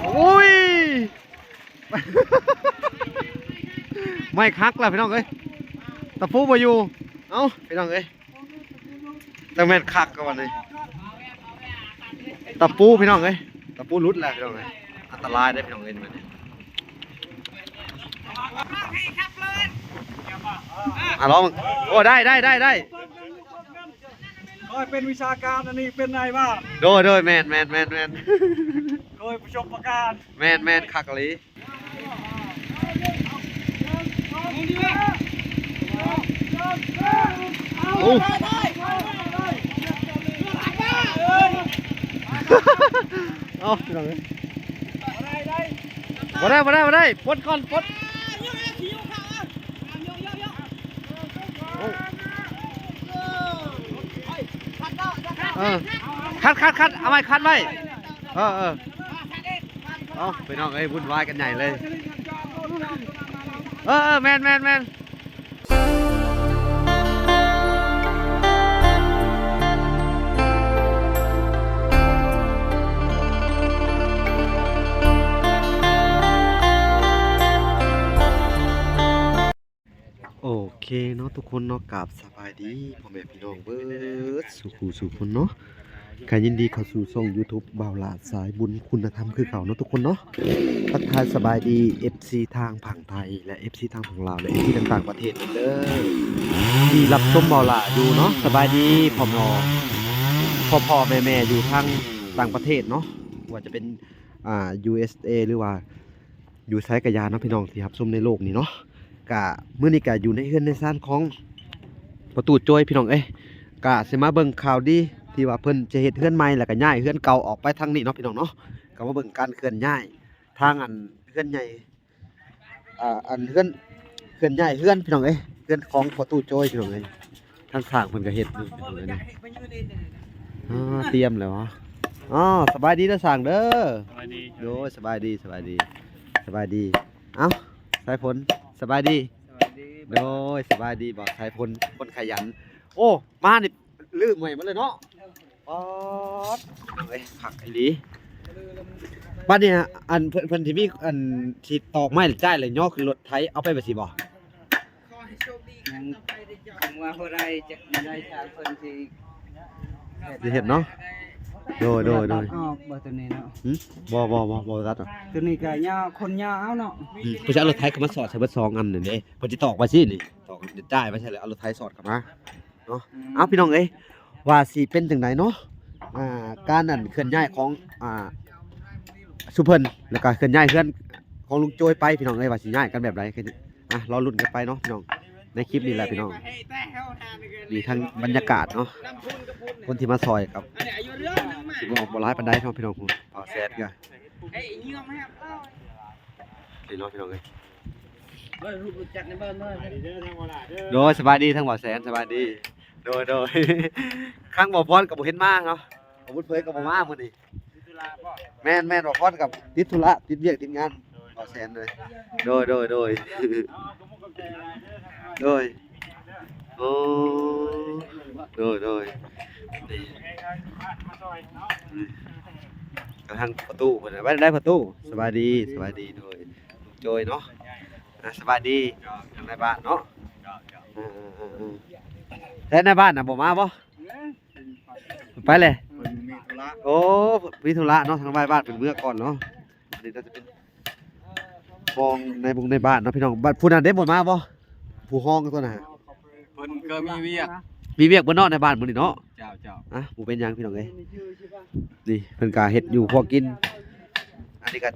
ໂອ້ຍ ໄມ້ຫັກແລ້ວພີ່ນ້ອງເອີຍ ຕະປູບໍ່ຢູ່. ເອົ້າ ພີ່ນ້ອງເອີຍ ຈັ່ງແມ່ນຄັກກະບັດນີ້ ຕະປູພີ່ນ້ອງເອີຍ ຕະປູຫຼຸດແລ້ວພີ່ນ້ອງເອີຍ ອັນຕະລາຍເດ້ພີ່ນ້ອງເອີຍ ບັດນີ້ ອາ ລອງ ໂອ້ ໄດ້ ໄດ້ ໄດ້ ໄດ້. ຂ້ອຍເປັນວິຊາການ ອັນນີ້ເປັນນາຍບ້ານ. ໂດຍ ໂດຍ ແມ່ນ ແມ່ນ ແມ່ນ ແມ່ນ ໂດຍປະສົບປະການ. ແມ່ນ ແມ່ນ ຄັກອີ່ຫຼີ. ໂອ້ ເອົາ ພີ່ນ້ອງເອີຍ ບໍ່ໄດ້ ບໍ່ໄດ້ ບໍ່ໄດ້ ປົດກ່ອນ ປົດ. ເອີ ຄັດ ຄັດ ຄັດ ເອົາໄວ້ ຄັດໄວ້ ເອີ ເອີ ເອົາ ພີ່ນ້ອງເອີຍ ວຸ້ນວາຍກັນໃຫຍ່ເລີຍ ເອີ ເອີ ແມ່ນ ແມ່ນ ແມ່ນ. ໂອເຄເນາະທຸກຄົນເນາະ ກາບສະບາຍດີພໍ່ແມ່ພີ່ນ້ອງເບິດສູ່ຄູ່ສູ່ຄົນເນາະ ກະຍິນດີເຂົ້າສູ່ຊ່ອງຢູທູບບ່າວຫຼ້າສາຍບຸນຄຸນນະທຳຄືເກົ່າເນາະທຸກຄົນເນາະ. ທັກທາຍສະບາຍດີເອັຟຊີທາງຝັ່ງໄທ ແລະ ເອັຟຊີທາງຝັ່ງລາວ ແລະ ເອັຟຊີທາງຕ່າງປະເທດເດີ ທີ່ຮັບຊົມບ່າວຫຼ້າຢູ່ເນາະ. ສະບາຍດີພໍ່ ພໍ່ ພໍ່ໆແມ່ໆຢູ່ທາງຕ່າງປະເທດເນາະ ບໍ່ວ່າຈະເປັນ ອ່າ ຢູເອັສເອ ຫຼືວ່າ ຢູ່ໃສກະຢ່າເນາະພີ່ນ້ອງທີ່ຮັບຊົມໃນໂລກນີ້ເນາະ. ກະມື້ນີ້ກະຢູ່ໃນເຮືອນໃນຊານຂອງພໍ່ຕູ້ໂຈຍພີ່ນ້ອງເອີຍ ກະຊິມາເບິ່ງຂ່າວດີທີ່ວ່າເພິ່ນຈະເຮັດເຮືອນໃໝ່ ແລ້ວກະຍ້າຍເຮືອນເກົ່າອອກໄປທາງນີ້ເນາະພີ່ນ້ອງເນາະ. ກະມາເບິ່ງການເຄື່ອນຍ້າຍທາງອັນເຮືອນໃຫຍ່ ອ່າ ອັນເຮືອນ ເຄື່ອນຍ້າຍເຮືອນພີ່ນ້ອງເອີຍ ເຮືອນຂອງພໍ່ຕູ້ໂຈຍພີ່ນ້ອງເອີຍ. ທາງຊ່າງເພິ່ນກະເຮັດຢູ່ພີ່ນ້ອງເອີຍ ອ່າ ຕຽມແລ້ວ. ອໍ ສະບາຍດີເດີຊ່າງເດີ. ສະບາຍດີ ໂດຍ ສະບາຍດີ ສະບາຍດີ ສະບາຍດີ. ເອົ້າ ສາຍຝົນ ສະບາຍດີ. ສະບາຍດີ ໂດຍ ສະບາຍດີ ບ່າວສາຍຝົນ ຄົນຂະຫຍັນ. ໂອ້ ມານີ້ ລືມໄວ້ໝົດເລີຍເນາະ. ປອດ ເອີຍ ຄັກອີ່ຫຼີ. ບັດນີ້ ອັນ ເພິ່ນ ເພິ່ນຊິມີ ອັນ ຊິຕອກໄມ້ຈ່າຍ ແລ້ວຍໍຂຶ້ນລົດໄຖເອົາໄປແບບຊີ້ບໍ່? ຂໍໃຫ້ໂຊກດີຄັ້ງຕໍ່ໄປເດີເຈົ້າ. ຫວັງວ່າບໍ່ໄດ້ ຈະໄດ້ທາງເພິ່ນຊິ ຊິເຮັດເນາະ. ໂດຍ ໂດຍ ໂດຍ ຕັດອອກບໍ່ໂຕນີ້ເນາະ? ຫື? ບໍ່ ບໍ່ ບໍ່ ບໍ່ຕັດດອກ. ໂຕນີ້ກະຍາວ ຄົນຍາວເອົາເນາະ. ອືມ ເພິ່ນຊິເອົາລົດໄຖເຂົ້າມາສອດໃສ່ເບິດສອງອັນນີ້ເດ້ ເພິ່ນຊິຕອກໄວ້ຊີ້ນີ້ ຕອກຈ່າຍໄວ້ໃສ່ ແລ້ວເອົາລົດໄຖສອດເຂົ້າມາເນາະ. ອືມ ເອົາ ພີ່ນ້ອງເອີຍ ວ່າຊິເປັນຈັ່ງໃດເນາະ ອ່າ ການ ອັນ ເຄື່ອນຍ້າຍຂອງ ອ່າ ຊຸມເພິ່ນ ແລ້ວກະເຄື່ອນຍ້າຍເຮືອນຂອງລຸງໂຈຍໄປ ພີ່ນ້ອງເອີຍ ວ່າຊິຍ້າຍກັນແບບໃດ. ອ່ະ ລໍລຸ້ນກັນໄປເນາະພີ່ນ້ອງ ໃນຄລິບນີ້ແຫຼະພີ່ນ້ອງ. ມີທັງບັນຍາກາດເນາະ ຄົນທີ່ມາຊ່ອຍກັບ ຊິບໍ່ ບໍ່ຫຼາຍປານໃດເນາະພີ່ນ້ອງ. ບ່າວແສນກະ ນີ້ເນາະພີ່ນ້ອງເອີຍ. ໂດຍ ສະບາຍດີທາງບ່າວແສນ ສະບາຍດີ. ໂດຍ ໂດຍ ທາງບ່າວພອນກະບໍ່ເຫັນມາເນາະ ບ່າວບຸນເຜີຍກະບໍ່ມາມື້ນີ້. ແມ່ນ ແມ່ນ ບ່າວພອນກະຕິດທຸລະ ຕິດວຽກຕິດງານ ບ່າວແສນເລີຍ. ໂດຍ ໂດຍ ໂດຍ ໂດຍ ໂອ້ ໂດຍ ໂດຍ. ນີ້ ກະທາງພໍ່ຕູ້ເພິ່ນ ໄວ້ໄດ້ພໍ່ຕູ້ ສະບາຍດີ ສະບາຍດີ. ໂດຍ ລຸງໂຈຍເນາະ ອ່າ ສະບາຍດີ ທາງນາຍບ້ານເນາະ. ເອີ ເອີ ເອີ ເອີ ແຕ່ນາຍບ້ານນະບໍ່ມາບໍ່? ໄປແຫຼະ ເພິ່ນມີທຸລະ. ໂອ້ ມີທຸລະເນາະ ທາງນາຍບ້ານເພິ່ນເມືອກ່ອນເນາະ. ອັນນີ້ໜ້າຈະເປັນຮອງນາຍບົງນາຍບ້ານເນາະພີ່ນ້ອງ. ບັດຜູ້ນັ້ນເດ້ບໍ່ມາບໍ່? ຜູ້ຮອງຕົວນັ້ນ ເພິ່ນກະມີວຽກ ມີວຽກເບິດເນາະ ໃນບ້ານມື້ນີ້ເນາະ. ເຈົ້າ ເຈົ້າ ອ່ະ ບໍ່ເປັນຫຍັງພີ່ນ້ອງເອີຍ. ນີ້ເພິ່ນກະເຮັດຢູ່ພໍກິນ ອັນນີ້ກະ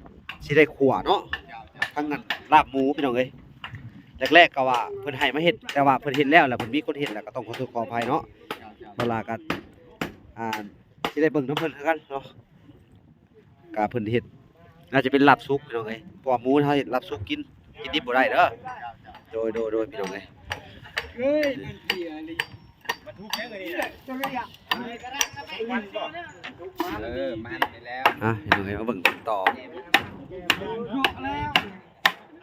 ຊິໄດ້ຂົ້ວເນາະ. ເຈົ້າ ເຈົ້າ ທັງນັ້ນລາບໝູພີ່ນ້ອງເອີຍ. ແລກໆກະວ່າເພິ່ນໃຫ້ມາເຮັດ ແຕ່ວ່າເພິ່ນເຮັດແລ້ວ ແລ້ວເພິ່ນມີຄົນເຮັດ ແລ້ວກະຕ້ອງຂໍໂທດຂໍອະໄພເນາະ. ເຈົ້າ ເຈົ້າ ເວລາກະ ອ່າ ຊິໄດ້ເບິ່ງນຳເພິ່ນຄືກັນເນາະ. ກະເພິ່ນເຮັດ ໜ້າຈະເປັນລາບສຸກພີ່ນ້ອງເອີຍ ເພາະວ່າໝູເຮົາເຮັດລາບສຸກກິນ ກິນດິບບໍ່ໄດ້ເດີ. ໂດຍ ໂດຍ ໂດຍ ພີ່ນ້ອງເອີຍ. ເອີຍ ມັນເກຍນີ້ ເອີ ມັນນີ້ແລ້ວ ອ່ະ ພີ່ນ້ອງເອີຍ ມາເບິ່ງກັນຕໍ່.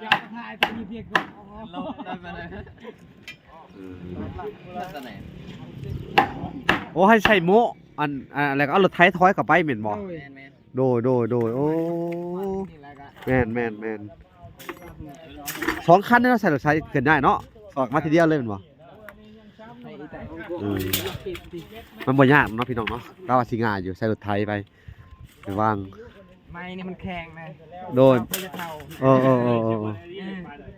ຢາກຖ່າຍໄປມີວຽກກ່ອນ. ໂອ້ ໃຫ້ໃສ່ໂມ້ ອັນ ອັນ ແລ້ວກໍເອົາລົດໄຖຖອຍເຂົ້າໄປແມ່ນບໍ່? ໂດຍ ໂດຍ ໂດຍ ໂອ້ ແມ່ນ ແມ່ນ ແມ່ນ ສອງຄັນເນາະ ໃສ່ລົດໄຖເຄື່ອນຍ້າຍເນາະ ສອກມາທີດຽວເລີຍແມ່ນບໍ່? ເອີ ມັນບໍ່ຍາກເນາະພີ່ນ້ອງເນາະ ລາວວ່າຊິງ່າຍຢູ່ ໃສ່ລົດໄຖໄປ ໄປວາງ ໄມ້ນີ້ມັນແຂງນະ ໂດຍ ເອີ ເອີ ເອີ ເອີ ເອີ ເອີ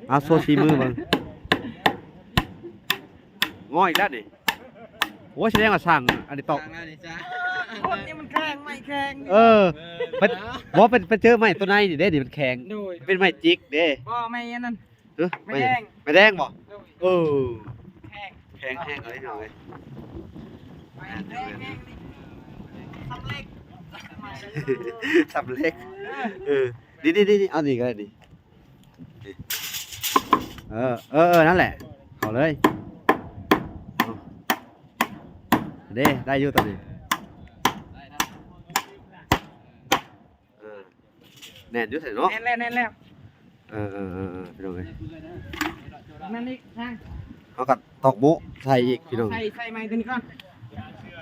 ເອົາໂຊສີມືເບິ່ງ ງໍອີກແລ້ວນີ້ ໂອ້ຍ ສະແດງວ່າຊ່າງອັນນີ້ຕອກ ຊ່າງອັນນີ້ຈ້າ ຄົນນີ້ມັນແຂງ ໄມ້ແຂງ ເອີ ໄປ ບໍ່ ໄປ ໄປເຈີໄມ້ຕົວໃນນີ້ເດ້ ນີ້ມັນແຂງ ໂດຍ ເປັນໄມ້ຈິກເດ້ ບໍ່ ໄມ້ອັນນັ້ນ ຮະ ໄມ້ແດງ ໄມ້ແດງບໍ່? ໂດຍ ເອີ ແຂງ ແຂງແຮງເລີຍພີ່ນ້ອງເອີຍ ສຳເລັກ ສຳເລັກ ເອີ ນີ້ໆໆ ເອົານີ້ກໍໄດ້ນີ້ ເອີ ເອີ ເອີ ນັ້ນແຫຼະ ເອົາເລີຍ ເອົາ ເດ້ ໄດ້ຢູ່ຕອນນີ້ ເອີ ແໜ້ນຢູ່ໃສເນາະ ແໜ້ນແລ້ວ ແໜ້ນແລ້ວ ເອີ ເອີ ເອີ ເອີ ພີ່ນ້ອງເອີຍ ນັ້ນອີກທາງ ເຮົາກໍຕອກໂມ້ໃສ່ອີກພີ່ນ້ອງ ໃສ່ ໃສ່ໄມ້ຕົວນີ້ກ່ອນ ນີ້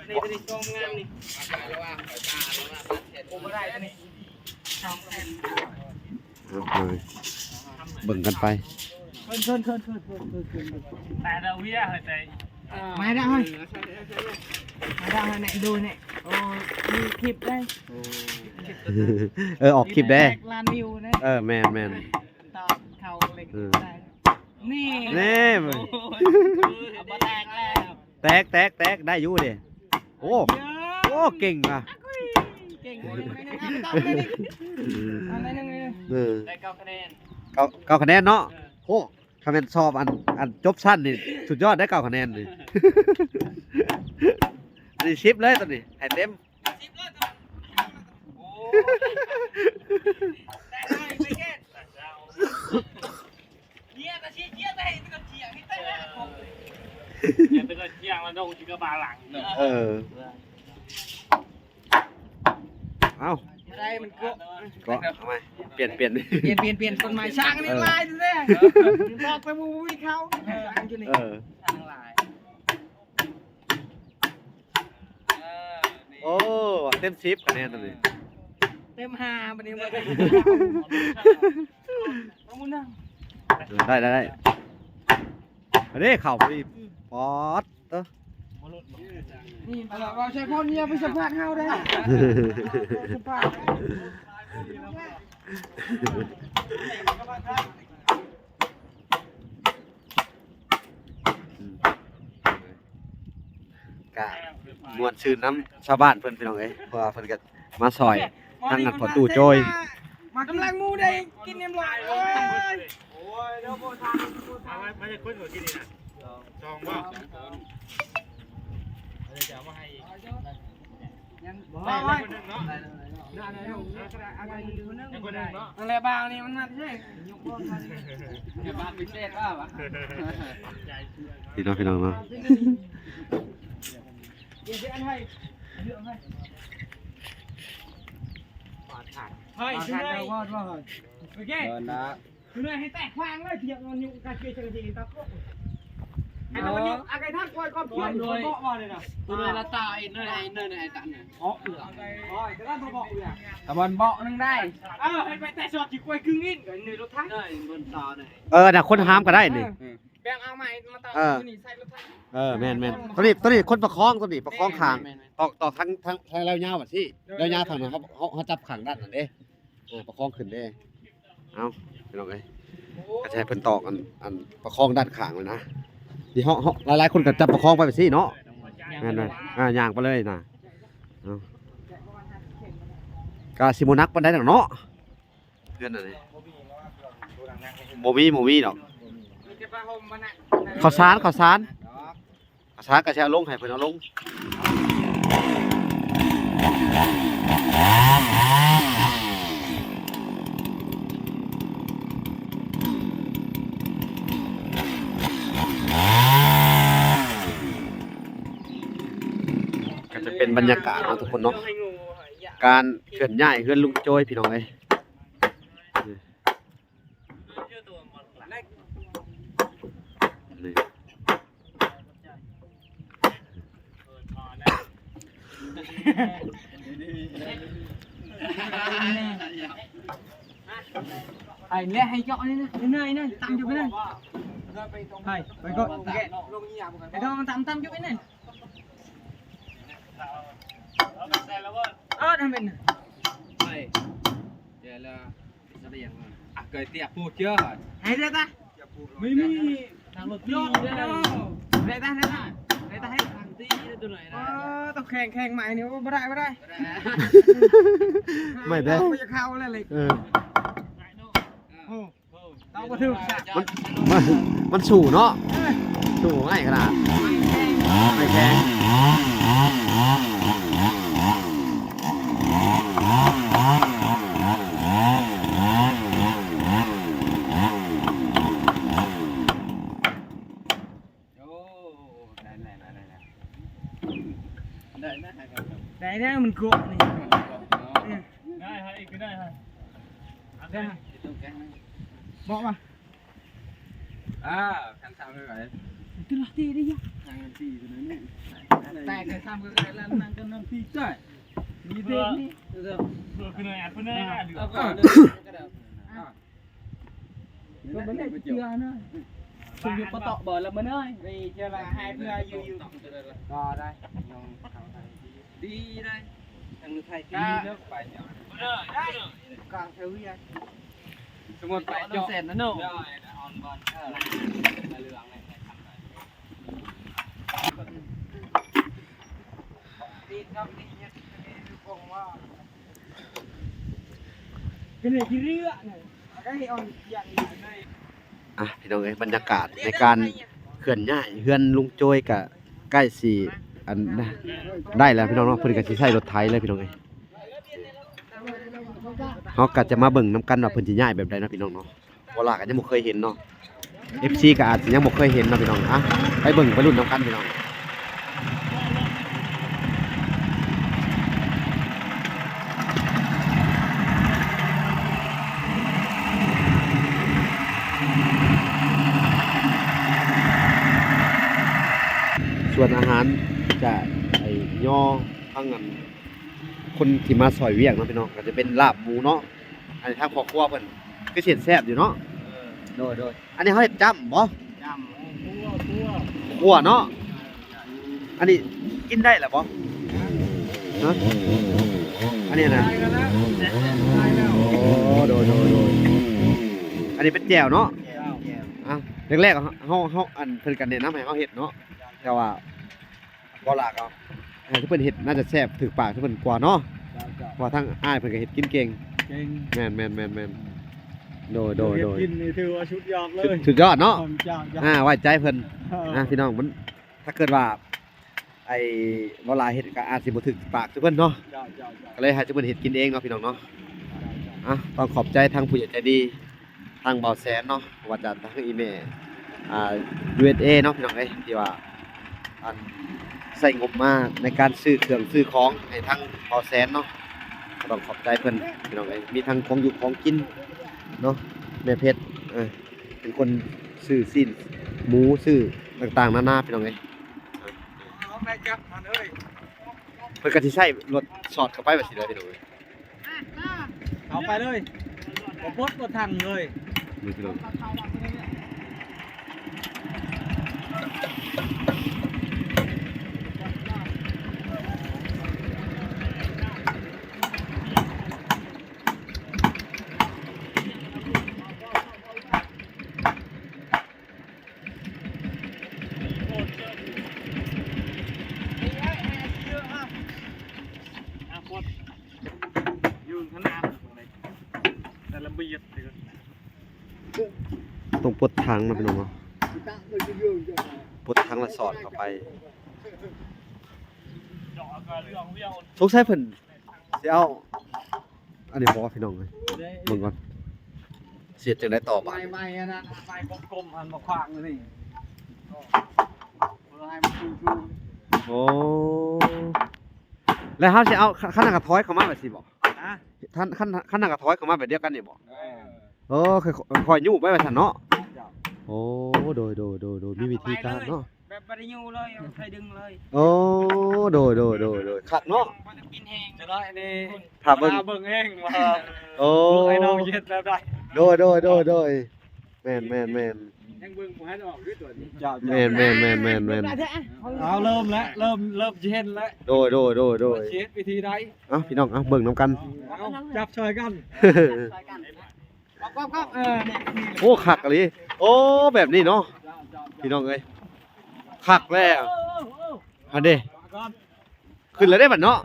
ຕົວນີ້ກອງງາມນີ້ ບໍ່ໄດ້ຕົວນີ້ ເອົາ ເອົາ ເບິ່ງກັນໄປ ເພິ່ນ ເພິ່ນ ເພິ່ນ ເພິ່ນ ເພິ່ນ ເພິ່ນ ແຕ່ດາວເວຍໃຫ້ໃສ່ ມາດາວໃຫ້ ມາດາວໃຫ້ແນະ ດູແນະ ໂອ້ ມີຄລິບໄດ້ ເອີ ອອກຄລິບເດ້ ແຕກລ້ານວິວເດ້ ເອີ ແມ່ນ ແມ່ນ ຕອນເຂົາເຫຼັກ ເອີ ໄດ້ ນີ້ ນີ້ ໂອ້ຍ ເອົາບໍ່ແຕກແລ້ວ ແຕກ ແຕກ ແຕກ ໄດ້ຢູ່ເດ້ ໂອ້ ເຢີ້ ໂອ້ ເກັ່ງວ່ະ ເກັ່ງ ເອົາໜ້ອຍໜຶ່ງ ເອົາໜ້ອຍໜຶ່ງ ເອີ ໄດ້ເກົ້າຄະແນນ ເກົ້າ ເກົ້າຄະແນນເນາະ ເອີ ໂອ້ ຄັນແມ່ນສອບອັນ ອັນຈົບຊັ້ນນີ້ສຸດຍອດໄດ້ເກົ້າຄະແນນນີ້ ອັນນີ້ສິບເລີຍຕອນນີ້ ໃຫ້ເຕັມ ເອີ ເອົ້າ ໄດ້ມັນເກາະ ເກາະ ເອົາໃໝ່ ປ່ຽນ ປ່ຽນ ປ່ຽນ ປ່ຽນ ຕົ້ນໄມ້ຊ້າງນີ້ ເອີ ຫຼາຍແທ້ ບອກໄປບໍ່ມີເຂົາ ເອີ ຢູ່ນີ້ ເອີ ໂອ້ ເຕັມສິບຄະແນນຕົວນີ້ ເຕັມຫ້າບັດນີ້ ໄດ້ ໄດ້ ໄດ້ ອັນນີ້ເຂົ້າພໍດີ ປອດເຕີ ນີ້ເວົ້າໃສ່ພອນ ຢ່າໄປສຳພາດເຮົາເດ້ ສຳພາດ ກະມ່ວນຊື່ນນຳຊາວບ້ານເພິ່ນ ພີ່ນ້ອງເອີຍ ເພາະວ່າເພິ່ນກະມາຊ່ອຍທາງນັ້ນພໍ່ຕູ້ໂຈຍ ກຳລັງໝູໄດ້ກິນນ້ຳລາຍ ໂອ້ຍ ມາຈາກຄົນກໍກິນນີ້ນະ ສອງບໍ່ ເອົາມາໃຫ້ອີກ ຍັງບໍ່ ໄດ້ຄົນໜຶ່ງເນາະ ນັ້ນແຫຼະບ່າວນີ້ມັນມັກເດ້ ແຕ່ບ່າວພິເສດວ່າວະ ພີ່ນ້ອງ ພີ່ນ້ອງເນາະ ເອີ ເອີ ເອີ ໂອເຄ ເດີນລະ ຄືເລີຍໃຫ້ແຕກຂວາງເລີຍ ທຽບມັນຢູ່ກະເຊຍຈັງຊີ້ຕາໂກ ໃຫ້ມັນຢູ່ອາໄກທັກໄວ້ກ່ອນ ໂດຍ ເບາະວ່າເລີຍນະ ໂດຍລະຕາ ເອີ ເນີຍ ເນີຍ ເນີຍ ເອີ ຕາເບາະ ໂອ້ຍ ແຕ່ລະບໍ່ເບາະເອີຍ ຕາບອນເບາະໜຶ່ງໄດ້ ເອີ ໃຫ້ໄປແຕະຊອດທີ່ກ້ວຍຄືງອິນກັນໃນລົດໄຖ ເອີ ນະ ຄົນຫາມກໍໄດ້ນີ້ ເອີ ແບ່ງເອົາໃໝ່ມາຕາ ເອີ ຢູ່ນີ້ໃສ່ລົດໄຖ ເອີ ແມ່ນໆ ໂຕນີ້ ໂຕນີ້ຄົນປະຄອງ ໂຕນີ້ປະຄອງຂ້າງ ແມ່ນໆ ຕອກ ຕອກທາງ ທາງ ທາງລາວຍາວບັດຊີ້ ໂດຍ ລາວຍາວທາງນັ້ນ ເຮົາ ເຮົາ ເຮົາຈັບຂ້າງດ້ານນັ້ນເດ້ ເອີ ປະຄອງຂຶ້ນເດ້ ເອົາ ພີ່ນ້ອງເອີຍ ກໍຈະໃຫ້ເພິ່ນຕອກອັນ ອັນປະຄອງດ້ານຂ້າງໄວ້ນະ ທີ່ເຮົາ ເຮົາ ຫຼາຍໆຄົນກໍຈັບປະຄອງໄປແບບຊີ້ເນາະ ແມ່ນບໍ່ ອ່າ ຍ່າງໄປເລີຍນະ ເອົາ ກະຊິບໍ່ໜັກປານໃດດອກເນາະ ເຮືອນອັນນີ້ ບໍ່ມີ ບໍ່ມີດອກ ເຂົ້າສານ ເຂົ້າສານ ສາກະຊິເອົາລົງ ໃຫ້ເພິ່ນເອົາລົງ ກໍຈະເປັນບັນຍາກາດເນາະທຸກຄົນເນາະ ການເຄື່ອນຍ້າຍເຮືອນລຸງໂຈຍ ພີ່ນ້ອງເອີຍ. ນີ້ ໄປແລ້ວ ໃຫ້ເຈາະນີ້ນະ ນີ້ນະ ນີ້ນະ ຕຳຢູ່ນັ້ນ ໄປ ໄປກ່ອນ ໄປ ຕຳ ຕຳຢູ່ນັ້ນ ເອີ ທຳເປັນ ໃຫ້ເດີຕາ ໄດ້ຕາ ໄດ້ຕາ ໄດ້ຕາ ໄດ້ຕາ ເອີ ຕ້ອງແຂງ ແຂງໄມ້ນີ້ ໂອ້ ບໍ່ໄດ້ ບໍ່ໄດ້ ໄມ້ແດງ ບໍ່ຢາກເຂົ້າແລ້ວເລີຍ ເອີ ໂອ້ ເອົາບໍ່ຖືກ ມັນ ມັນ ມັນສູ້ເນາະ ເອີ ສູ້ໄມ້ຂະໜາດ ໄມ້ແຂງ ໄມ້ແຂງ. ໂອ້ ໄດ້ແລ້ວ ໄດ້ແລ້ວ ໄດ້ແລ້ວ ໄດ້ແລ້ວ ມັນກົກນີ້ ເອີ ໄດ້ໃຫ້ອີກ ໄດ້ໃຫ້ ໄດ້ໃຫ້ ເບາະວ່າ ອ່າ ຄັນຊາວໄດ້ ຕົວລະຕີໄດ້ຢູ່ ທາງຕີຕົວນັ້ນ ແຕກໄດ້ຊ້ຳກໍໄດ້ລະ ນັ່ງກັນນຳຕີ ຈ້ອຍ ມີເບກນີ້ ເອີ ຄືໜ້ອຍ ອັນເພິ່ນໄດ້ລະ ເອົາກ່ອນ ກໍບໍ່ໄດ້ເທື່ອນະ ຄືຢູ່ປະເຕາະບໍ່ລະມື້ນີ້ ໄດ້ເທື່ອລະໃຫ້ເພື່ອຢູ່ ຢູ່ ກໍໄດ້ ດີໄດ້ ທາງໄທທີ່ເລີກໄປ ໄດ້ ກາງເຊວຽ ສົມມຸດໄປເຈາະ ແສນນະເນາະ ເອີ ເຫຼືອງ ອ່ະ ພີ່ນ້ອງເອີຍ ບັນຍາກາດໃນການເຄື່ອນຍ້າຍເຮືອນລຸງໂຈຍກະໃກ້ຊິ ອັນ ໄດ້ແລ້ວພີ່ນ້ອງເນາະ ເພິ່ນກະຊິໃຊ້ລົດໄຖເລີຍພີ່ນ້ອງເອີຍ ເຮົາກະຈະມາເບິ່ງນຳກັນວ່າເພິ່ນຊິຍ້າຍແບບໃດເນາະພີ່ນ້ອງເນາະ. ບໍ່ຫຼາຍກໍຍັງບໍ່ເຄີຍເຫັນເນາະ ເອັຟຊີ ກໍອາດຈະຍັງບໍ່ເຄີຍເຫັນເນາະພີ່ນ້ອງ ອ່ະ ໄປເບິ່ງໄປລຸ້ນນຳກັນພີ່ນ້ອງ ສ່ວນອາຫານຈະ ໄອ້ ຍໍທາງ ອັນ ຄົນທີ່ມາຊ່ອຍວຽກເນາະພີ່ນ້ອງ ກໍຈະເປັນລາບໝູເນາະ ອັນນີ້ທາງພໍ່ຄົວເພິ່ນຄືຊິເຮັດແຊບຢູ່ເນາະ ເອີ ໂດຍໆ ອັນນີ້ເຮົາເຮັດຈ້ຳບໍ່? ຈ້ຳ ຂົ້ວ ຂົ້ວ ຂົ້ວເນາະ ອັນນີ້ກິນໄດ້ລະບໍ່? ຮະ? ອັນນີ້ນະ ໄດ້ແລ້ວນະ ໂອ້ ໂດຍໆ ອັນນີ້ເປັນແຈ່ວເນາະ ແຈ່ວ ແຈ່ວ ອ່ະ ແລກໆ ເຮົາ ເຮົາ ເຮົາ ອັນ ເພິ່ນກໍແນະນຳໃຫ້ເຮົາເຮັດເນາະ ເຈົ້າ ແຕ່ວ່າ ບໍ່ຫຼາຍເອົາ ໃຫ້ເພິ່ນເຮັດໜ້າຈະແຊບຖືກປາກເພິ່ນກວ່າເນາະ ເຈົ້າ ເຈົ້າ ເພາະວ່າທາງອ້າຍເພິ່ນກໍເຮັດກິນເກັ່ງ ເກັ່ງ ແມ່ນໆໆໆ ໂດຍໆໆ ເຮັດກິນນີ້ຖືວ່າສຸດຍອດເລີຍ ສຸດຍອດເນາະ ເຈົ້າ ອ່າ ໄວ້ໃຈເພິ່ນ ເອີ ອ່າ ພີ່ນ້ອງ ມັນ ຖ້າເກີດວ່າ ໄອ້ ບໍ່ຫຼາຍເຮັດກໍອາດຊິບໍ່ຖືກປາກເພິ່ນເນາະ ເຈົ້າໆໆ ກໍເລີຍໃຫ້ເພິ່ນເຮັດກິນເອງເນາະ ພີ່ນ້ອງເນາະ ເຈົ້າໆ ອ່ະ ຕ້ອງຂອບໃຈທາງຜູ້ໃຫຍ່ໃຈດີ ທາງບ່າວແສນເນາະ ບໍ່ວ່າຈະທາງອີ່ແມ່ ອ່າ ຢູເອັສເອ ເນາະ ພີ່ນ້ອງເອີຍ ທີ່ວ່າ ອັນ ໃຊ້ງົບມາໃນການຊື້ເຄື່ອງຊື້ຂອງໃຫ້ທາງບ່າວແສນເນາະ ກໍຕ້ອງຂອບໃຈເພິ່ນ ພີ່ນ້ອງເອີຍ ມີທັງຂອງຢູ່ຂອງກິນເນາະ ແມ່ເພັດ ເອີ ເປັນຄົນຊື້ຊີ້ນໝູ ຊື້ຕ່າງໆນານາ ພີ່ນ້ອງເອີຍ ເພິ່ນກໍຊິໃຊ້ລົດສອດເຂົ້າໄປວ່າຊີ້ເດີ ພີ່ນ້ອງເອີຍ. ເຂົ້າໄປເລີຍ ບໍ່ປົດບໍ່ທັງເລີຍ ນີ້ພີ່ນ້ອງ. ຕ້ອງປົດຖັງເນາະ ພີ່ນ້ອງເນາະ ປົດຖັງແລ້ວສອດເຂົ້າໄປ ສົງໄສເພິ່ນຊິເອົາ ອັນນີ້ບໍ່ ພີ່ນ້ອງເອີຍ ເບິ່ງກ່ອນ ຊິເຮັດຈັ່ງໃດຕໍ່ບາດນີ້ ໄມ້ ໄມ້ອັນນັ້ນ ໄມ້ກົມໆ ອັນບໍ່ຂວາງນີ້ ເພື່ອໃຫ້ມັນສູງໆ ໂອ້ ແລ້ວເຮົາຊິເອົາ ຄັນ ຄັນນັ້ນກໍຖອຍເຂົ້າມາແບບຊີ້ບໍ່? ຮະ? ຄັນ ຄັນ ຄັນນັ້ນກໍຖອຍເຂົ້າມາແບບດຽວກັນນີ້ບໍ່? ເອີ ເອີ ຄ່ອຍ ຄ່ອຍຍູ້ໄປວ່າຊັ້ນເນາະ ເຈົ້າ ໂອ້ ໂດຍ ໂດຍ ໂດຍ ໂດຍ ມີວິທີການເນາະ. ແບບບໍ່ໄດ້ຢູ່ເລີຍ ໃຜດຶງເລີຍ. ໂອ້ ໂດຍ ໂດຍ ໂດຍ ໂດຍ ຄັກເນາະ. ກິນແຮງ ຈະນ້ອຍນີ້ ຖ້າເບິ່ງ ຖ້າເບິ່ງເອງວ່າ ໂອ້ ລູກອ້າຍນ້ອງຊິເຮັດແບບໃດ. ໂດຍ ໂດຍ ໂດຍ ໂດຍ ແມ່ນ ແມ່ນ ແມ່ນ ຍັງເບິ່ງບໍ່ທັນອອກຢູ່ຕົວນີ້. ເຈົ້າ ແມ່ນ ແມ່ນ ແມ່ນ ແມ່ນ ແມ່ນ ເອົາ ເລີ່ມແລ້ວ ເລີ່ມ ເລີ່ມຊິເຫັນແລ້ວ. ໂດຍ ໂດຍ ໂດຍ ໂດຍ ຊິເຮັດວິທີໃດ? ເອົ້າ ພີ່ນ້ອງ ເອົ້າ ເບິ່ງນຳກັນ ເອົາ ຈັບຊ່ອຍກັນ ຈັບຊ່ອຍກັນ. ເອີ ໂອ້ ຄັກອີ່ຫຼີ. ໂອ້ ແບບນີ້ເນາະ ພີ່ນ້ອງເອີຍ ຄັກແລ້ວ. ຫັ້ນເດ້ ຂຶ້ນແລ້ວເດ້ບັດເນາະ.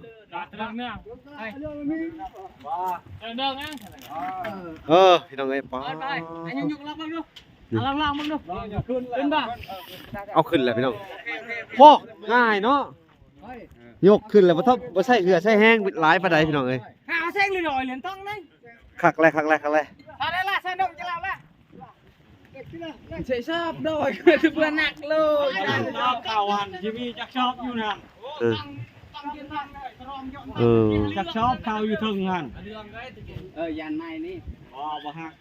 ເອີ ພີ່ນ້ອງເອີຍ ປາດ ຍົກໆ ລອງເບິ່ງດູ ລອງໆ ເບິ່ງດູ ຂຶ້ນບໍ່? ເອົາ ຂຶ້ນແລ້ວ ພີ່ນ້ອງ. ໂອ້ ງ່າຍເນາະ ຍົກຂຶ້ນແລ້ວ ບໍ່ຕ້ອງ ບໍ່ໃຊ້ເຫື່ອໃຊ້ແຮງຫຼາຍປານໃດ ພີ່ນ້ອງເອີຍ. ຫາເສັງເລີຍ ດອຍເລີນຕ້ອງໄດ້. ຄັກແລ້ວ ຄັກແລ້ວ ຄັກແລ້ວ. ເອົາໄດ້ລະ ຊະນົກຈະເລົ່າລະ ໃສ່ຊອບດອຍ ຄືເພື່ອໜັກໂລດ. ເຂົ້າຫັ້ນຊິມີຈັກຊອບຢູ່ຫັ້ນ. ເອີ ເອີ ຈັກຊອບເຂົ້າຢູ່ເທິງຫັ້ນ. ເອີ ຢ້ານໄມ້ນີ້ ບໍ່ ບໍ່ຫັກ.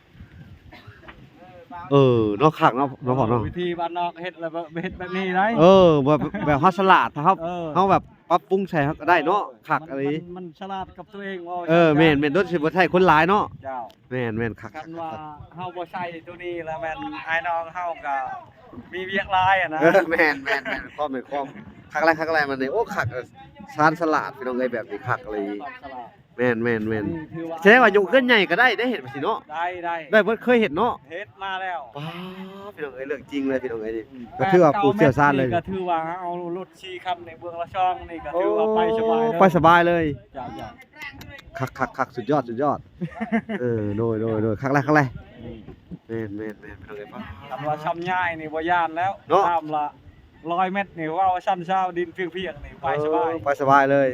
ເອີ ເນາະ ຄັກເນາະ ເນາະ ພໍ່ເນາະ. ວິທີບ້ານນອກເຮັດແລ້ວ ເຮັດແບບນີ້ໄດ້. ເອີ ແບບ ແບບເຮົາສະຫຼາດ ເຮົາ ເອີ ເຮົາແບບປັບປຸງໃສ່ເຮົາກໍໄດ້ເນາະ. ຄັກອີ່ຫຼີ ມັນ ມັນສະຫຼາດກັບຕົວເອງ. ເອີ ແມ່ນໆ ໂດຍຊິບໍ່ໃຊ້ຄົນຫຼາຍເນາະ. ເຈົ້າ ແມ່ນໆ ຄັກ ຄັນວ່າເຮົາບໍ່ໃຊ້ຕົວນີ້ລະແມ່ນອ້າຍນ້ອງເຮົາກໍມີວຽກຫຼາຍຫັ້ນນະ. ເອີ ແມ່ນໆໆ ຄວາມແມ່ນຄວາມ ຄັກຫຼາຍ ຄັກຫຼາຍ ມັນນີ້. ໂອ້ ຄັກ ຊານສະຫຼາດ ພີ່ນ້ອງເອີຍ ແບບນີ້ຄັກອີ່ຫຼີ. ສະຫຼາດ ແມ່ນໆໆ ອັນນີ້ຖືວ່າ ແສດງວ່າຍົກເຮືອນໃຫຍ່ກໍໄດ້ ໄດ້ເຫັນແບບຊີ້ເນາະ. ໄດ້ ໄດ້ ໄດ້ ເບິດ ເຄີຍເຫັນເນາະ ເຮັດມາແລ້ວ. ປ້າ ພີ່ນ້ອງເອີຍ ເລື່ອງຈິງເລີຍ ພີ່ນ້ອງເອີຍ ນີ້ ແປດ ກໍຖືວ່າຜູ້ຊ່ຽວຊານເລີຍ. ແປດ ເກົ້າແມັດນີ້ກໍຖືວ່າເຮົາເອົາລົດສີ່ຄັນໃນເມືອງລະຊອງນີ້ກໍຖືວ່າ ໂອ້ ໄປສະບາຍເລີຍ ໄປສະບາຍເລີຍ. ເຈົ້າ ເຈົ້າ ຄັກໆໆ ສຸດຍອດ ສຸດຍອດ. ເອີ ໂດຍໆໆ ຄັກແລ້ວ ຄັກແລ້ວ. ອືມ ແມ່ນໆໆ ພີ່ນ້ອງເອີຍ ປ້າ ຄັນວ່າຊຳຍາຍນີ້ບໍ່ຢ້ານແລ້ວເນາະ. ຊຳລະຮ້ອຍແມັດນີ້ ເວົ້າຊັ້ນຊາວ ດິນພຽງໆນີ້ ໄປສະບາຍ ເອີ ໄປສະບາຍເລີຍ.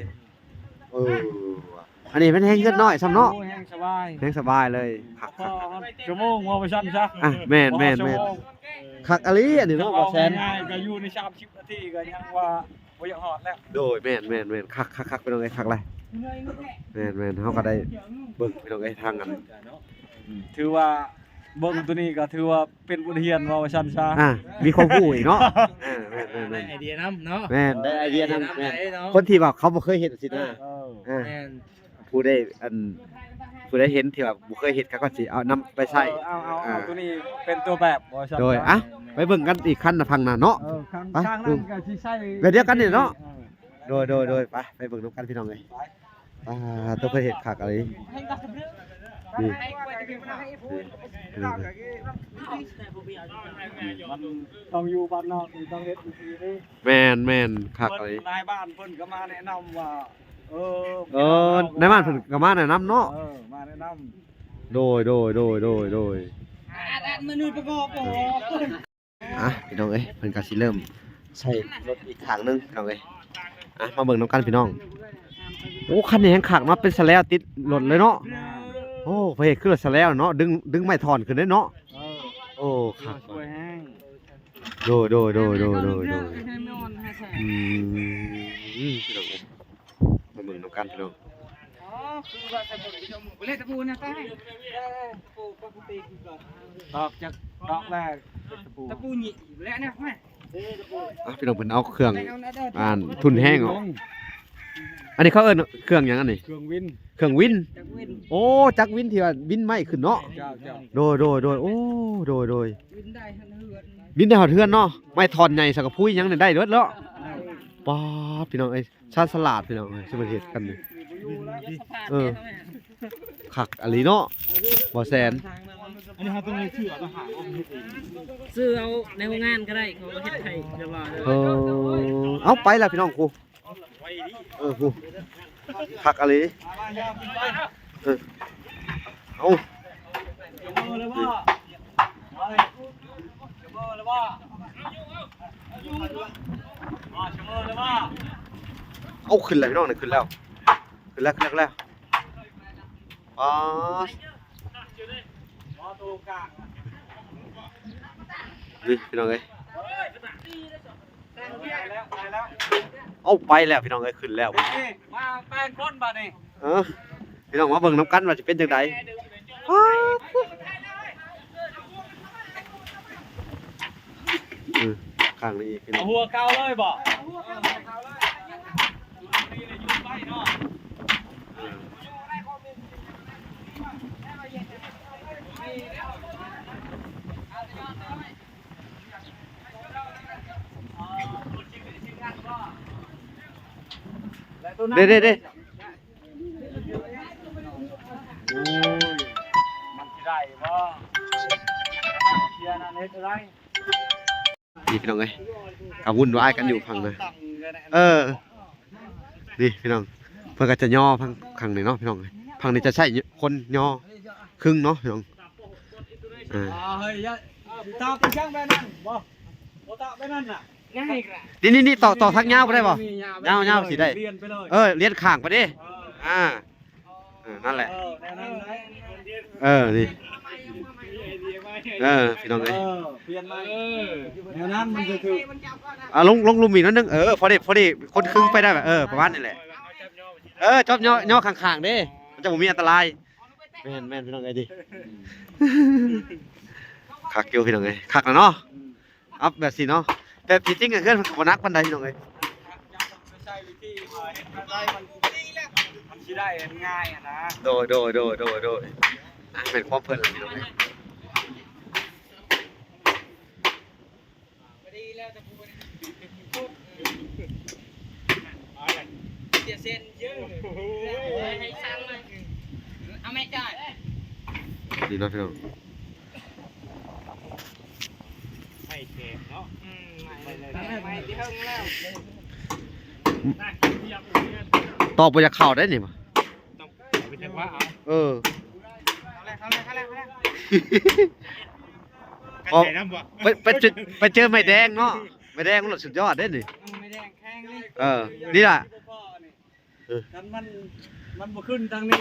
ເອີ ອັນນີ້ແມ່ນແຮງເຮືອນນ້ອຍຊ້ຳເນາະ. ໂອ້ ແຮງສະບາຍ ແຮງສະບາຍເລີຍ. ຄັກ ຄັກ ຊົ່ວໂມງວ່າຊັ້ນຊະ. ອ່ະ ແມ່ນໆໆ ຄັກອີ່ຫຼີອັນນີ້ເນາະ ບ່າວແສນ. ເວົ້າງ່າຍໆ ກໍຢູ່ໃນສາມສິບນາທີກໍຍັງວ່າບໍ່ຢາກຮອດແລ້ວ. ໂດຍ ແມ່ນໆໆ ຄັກໆໆ ພີ່ນ້ອງເອີຍ ຄັກຫຼາຍ. ແມ່ນໆ ເຮົາກໍໄດ້ເບິ່ງ ພີ່ນ້ອງເອີຍ ທາງອັນ ອືມ ຖືວ່າເບິ່ງຕົວນີ້ກໍຖືວ່າ ເປັນບົດຮຽນວ່າຊັ້ນຊະ. ອ່າ ມີຄວາມຮູ້ອີກເນາະ. ເອີ ແມ່ນໆໆ ໄດ້ໄອເດຍນຳເນາະ. ແມ່ນ ໄດ້ໄອເດຍນຳ ໄດ້ນຳ ແມ່ນ ໄດ້ເນາະ. ຄົນທີ່ວ່າເຂົາບໍ່ເຄີຍເຮັດຊີ້ນະ. ເອີ ເອີ ແມ່ນ ຜູ້ໃດ ອັນ ຜູ້ໃດເຫັນທີ່ວ່າບໍ່ເຄີຍເຮັດ ເຂົາກໍຊິເອົານຳໄປໃຊ້. ເອີ ເອົາ ເອົາ ເອົາ ອ່າ ຕົວນີ້ເປັນຕົວແບບວ່າຊັ້ນ. ໂດຍ ຊະ ອ່ະ ໄປເບິ່ງກັນອີກຄັນນະ ທາງໜ້າເນາະ. ເອີ ຄັນ ໄປ ທາງນັ້ນກໍຊິໃຊ້ ແບບດຽວກັນນີ້ເນາະ. ເອີ ໂດຍ ໂດຍ ໂດຍ ໄປ ໄປເບິ່ງນຳກັນ ພີ່ນ້ອງເອີຍ. ອ່າ ຕ້ອງເຄີຍເຮັດຄັກອີ່ຫຼີ ນີ້ ມັນຕ້ອງຢູ່ບ້ານນອກນີ້ ຕ້ອງເຮັດວິທີນີ້. ແມ່ນໆ ຄັກອີ່ຫຼີ. ນາຍບ້ານເພິ່ນກໍມາແນະນຳວ່າ ເອີ ເອີ ນາຍບ້ານເພິ່ນກໍມາແນະນຳເນາະ. ເອີ ມາແນະນຳ. ໂດຍ ໂດຍ ໂດຍ ໂດຍ ໂດຍ ອ່ະ ພີ່ນ້ອງເອີຍ ເພິ່ນກໍຊິເລີ່ມໃສ່ລົດອີກຂ້າງໜຶ່ງ ພີ່ນ້ອງເອີຍ. ອ່ະ ມາເບິ່ງນຳກັນ ພີ່ນ້ອງ. ໂອ້ ຄັນນີ້ແຮງຄັກເນາະ ເປັນສະແລວຕິດລົດເລີຍເນາະ. ໂອ້ ເພິ່ນເຮັດຄືສະແລວເນາະ ດຶງ ດຶງໄມ້ທ່ອນຂຶ້ນເດ້ເນາະ. ເອີ ໂອ້ ຄັກ ຊ່ວຍແຮງ. ໂດຍ ໂດຍ ໂດຍ ໂດຍ ໂດຍ ອືມ ພີ່ນ້ອງເອີຍ ມາເບິ່ງນຳກັນ ພີ່ນ້ອງ. ອໍ ຄືວ່າໃສ່ບົດເຈົ້າມື ບໍ່ເລີຍຕະປູນະ ຕາຍ ຕະປູປົກກະຕິຄືເກົ່າ ຕອກຈາກ ຕອກແລ້ວ ຕະປູ ຕະປູນີ້ແຫຼະນະ. ອ່ະ ພີ່ນ້ອງ ເພິ່ນເອົາເຄື່ອງ ອ່າ ທຸນແຮງອອກ. ອັນນີ້ເຂົາເອີ້ນເຄື່ອງຫຍັງອັນນີ້? ເຄື່ອງວິນ ເຄື່ອງວິນ ຈັກວິນ. ໂອ້ ຈັກວິນທີ່ວ່າວິນໄມ້ຂຶ້ນເນາະ. ເຈົ້າ ເຈົ້າ ໂດຍ ໂດຍ ໂດຍ ໂອ້ ໂດຍ ໂດຍ ວິນໄດ້ຮອດເຮືອນ ວິນໄດ້ຮອດເຮືອນເນາະ. ໄມ້ທ່ອນໃຫຍ່ ສັງກະພຸຍຫຍັງນີ້ໄດ້ເບິດເນາະ. ເອີ ປ້າດ ພີ່ນ້ອງເອີຍ ຊານສະຫຼາດ ພີ່ນ້ອງເອີຍ ຊິມາເຮັດກັນນີ້. ເອີ ຄັກອີ່ຫຼີເນາະ ບໍ່ແສນ. ອັນນີ້ເຮົາຕ້ອງໄດ້ຊື້ເອົາຕ່າງຫາກ ເອົາໄປເຮັດເອງ ຊື້ເອົາໃນໂຮງງານກໍໄດ້ ເຂົາເຮັດໃຫ້ຮຽບຮ້ອຍແລ້ວ. ເອີ ເອົາໄປລະ ພີ່ນ້ອງ ຄູ ເອີ ຜູ້ ຄັກອີ່ຫຼີ. ເອີ ເອົາ ເອົາ ຂຶ້ນແລ້ວ ພີ່ນ້ອງ ຂຶ້ນແລ້ວ ຂຶ້ນແລ້ວ ຂຶ້ນແລ້ວ ອໍ ນີ້ ພີ່ນ້ອງເອີຍ. ເອົາ ໄປແລ້ວ ພີ່ນ້ອງເອີຍ ຂຶ້ນແລ້ວ. ມາແປງຄົນບາດນີ້. ເອີ ພີ່ນ້ອງມາເບິ່ງນຳກັນວ່າຊິເປັນຈັ່ງໃດ. ເອີ ຄັກ ຂ້າງນີ້ພີ່ນ້ອງ ເອົາຫົວເກົ່າເລີຍບໍ່? ເດ້ ເດ້ ເດ້ ໂອ້ຍ ມັນຊິໄດ້ບໍ່? ເຊຍນັ້ນເຮັດໄດ້. ນີ້ພີ່ນ້ອງເອີຍ ກໍວຸ່ນວາຍກັນຢູ່ຝັ່ງນະ ເອີ ນີ້ພີ່ນ້ອງ ເພິ່ນກໍຈະຍໍຝັ່ງ ຝັ່ງນີ້ເນາະພີ່ນ້ອງເອີຍ ຝັ່ງນີ້ຈະໃຊ້ຄົນຍໍຄຶ່ງເນາະພີ່ນ້ອງ ເອີ ຕອກໄປຈັ່ງແບບນັ້ນບໍ່? ບໍ່ຕອກແບບນັ້ນນະ ນີ້ໆໆ ຕອກ ຕອກທາງຍາວບໍ່ໄດ້ບໍ່? ຍາວໆ ຊິໄດ້ ເອີ ລຽນຂ້າງໄປເດ້ ເອີ ອ່າ ເອີ ນັ້ນແຫຼະ ເອີ ແນວນັ້ນແຫຼະ ເອີ ນີ້ ເອີ ພີ່ນ້ອງເອີຍ ເອີ ປ່ຽນໃໝ່ ເອີ ແນວນັ້ນມັນຈະຖືກ ອ່າ ລົງ ລົງລຸ່ມອີກໜ້ອຍໜຶ່ງ ເອີ ພໍດີ ພໍດີ ຄົນຄຶ່ງໄປໄດ້ ເອີ ປະມານນີ້ແຫຼະ ເອີ ຈອບຍໍ ຍໍຂ້າງໆ ເດ້ ມັນຈະບໍ່ມີອັນຕະລາຍ ແມ່ນໆ ພີ່ນ້ອງເອີຍ ດີ ຄັກຢູ່ພີ່ນ້ອງເອີຍ ຄັກແລ້ວເນາະ. ອັບແບບຊີ້ເນາະ ແຕ່ທີ່ຈິງເຮືອນມັນກໍບໍ່ໜັກປານໃດພີ່ນ້ອງເອີຍ ໃຊ້ວິທີວ່າເຮັດແບບໃດມັນ ມັນຊິໄດ້ງ່າຍຫັ້ນນະ ໂດຍ ໂດຍ ໂດຍ ໂດຍ ໂດຍ ອ່ະ ແມ່ນຄວາມເພິ່ນແຫຼະພີ່ນ້ອງເອີຍ ເສຍເຊັນເຢີ ໃຫ້ສັ່ງມາ ເອົາແມ່ຈ່າຍ ນີ້ເນາະພີ່ນ້ອງ. ໄມ້ແຂກເນາະ ອືມ ໄມ້ ໄມ້ ໄມ້ທີ່ເທິງແລ້ວ ຕອກບໍ່ຢາກເຂົ້າໄດ້ນີ້ ຕ້ອງເອົາໄປແທກວ່າເອົາ ເອີ ເຂົ້າແລ້ວ ເຂົ້າແລ້ວ ເຂົ້າແລ້ວ ເຂົ້າແລ້ວ ກະແສນຳບໍ່ ໄປ ໄປເຈີ ໄປເຈີໄມ້ແດງເນາະ ໄມ້ແດງມັນສຸດຍອດເດ້ນີ້ ເອີ ໄມ້ແດງແຂງນີ້ ເອີ ນີ້ລະ ເອີ ຄັນມັນ ມັນບໍ່ຂຶ້ນທາງນີ້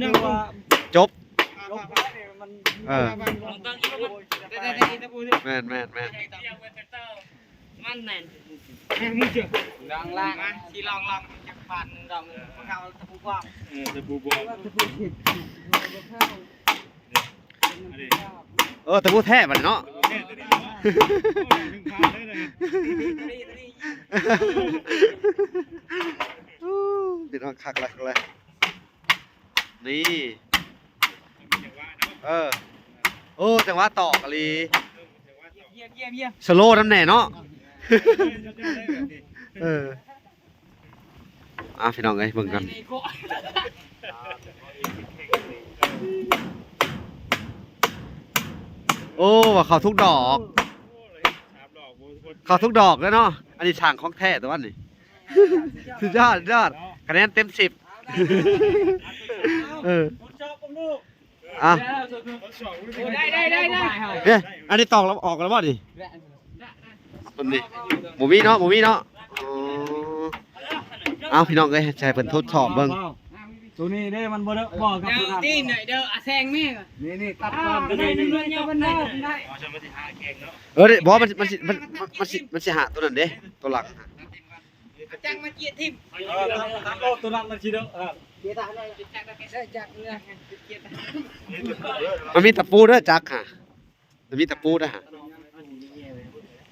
ນີ້ ຄືວ່າຈົບ ຈົບມັນ ເອີ ແມ່ນໆໆ ມັນແມ່ນ ລອງໆ ຊິລອງໆ ຈັກບາດໜຶ່ງດອກ ເອົາຕະປູບອກ ເອີ ຕະປູບອກ ເອີ ຕະປູແທ້ບັດນີ້ເນາະ ພີ່ນ້ອງ ຄັກຫຼາຍ ຄັກຫຼາຍ ນີ້ ເອີ ໂອ້ ຈັງຫວະຕອກອີ່ຫຼີ ສະໂລນຳແດ່ເນາະ ເອີ. ອ່າ ພີ່ນ້ອງເອີຍ ເບິ່ງກັນ ໂອ້ ວ່າເຂົ້າທຸກດອກ ເຂົ້າທຸກດອກເລີຍເນາະ ອັນນີ້ຊ່າງຂອງແທ້ຕົວນີ້ ສຸດຍອດ ສຸດຍອດ ຄະແນນເຕັມສິບ ເອີ. ອ່ະ ໄດ້ ໄດ້ ໄດ້ ໄດ້ ເດ້ ອັນນີ້ຕອກແລ້ວ ອອກແລ້ວບໍ່ນີ້ ຕົວນີ້ ບໍ່ມີເນາະ ບໍ່ມີເນາະ ອໍ ເອົາ ພີ່ນ້ອງເອີຍ ໃຫ້ເພິ່ນທົດສອບເບິ່ງ ຕົວນີ້ເດ້ ມັນບໍ່ໄດ້ບໍ່ກັບຕົວນັ້ນ ຕີນໄດ້ເດີ ອາແຊງແມ່ ນີ້ ນີ້ ຕັດກ່ອນ ໄດ້ ໄດ້ ໄດ້ ໄດ້ ເອີ ບໍ່ ມັນ ມັນຊິ ມັນ ມັນຊິ ມັນຊິຫາຕົວນັ້ນເດ້ ຕົວຫຼັງ ຈັກມາຈຽດຖິ້ມ ເອີ ຕັດ ຕັດໂລດ ຕົວນັ້ນມັນຊິເດີ ເອີ ມັນມີຕະປູເດີ ຈັກຫະ ມັນມີຕະປູເດີຫະ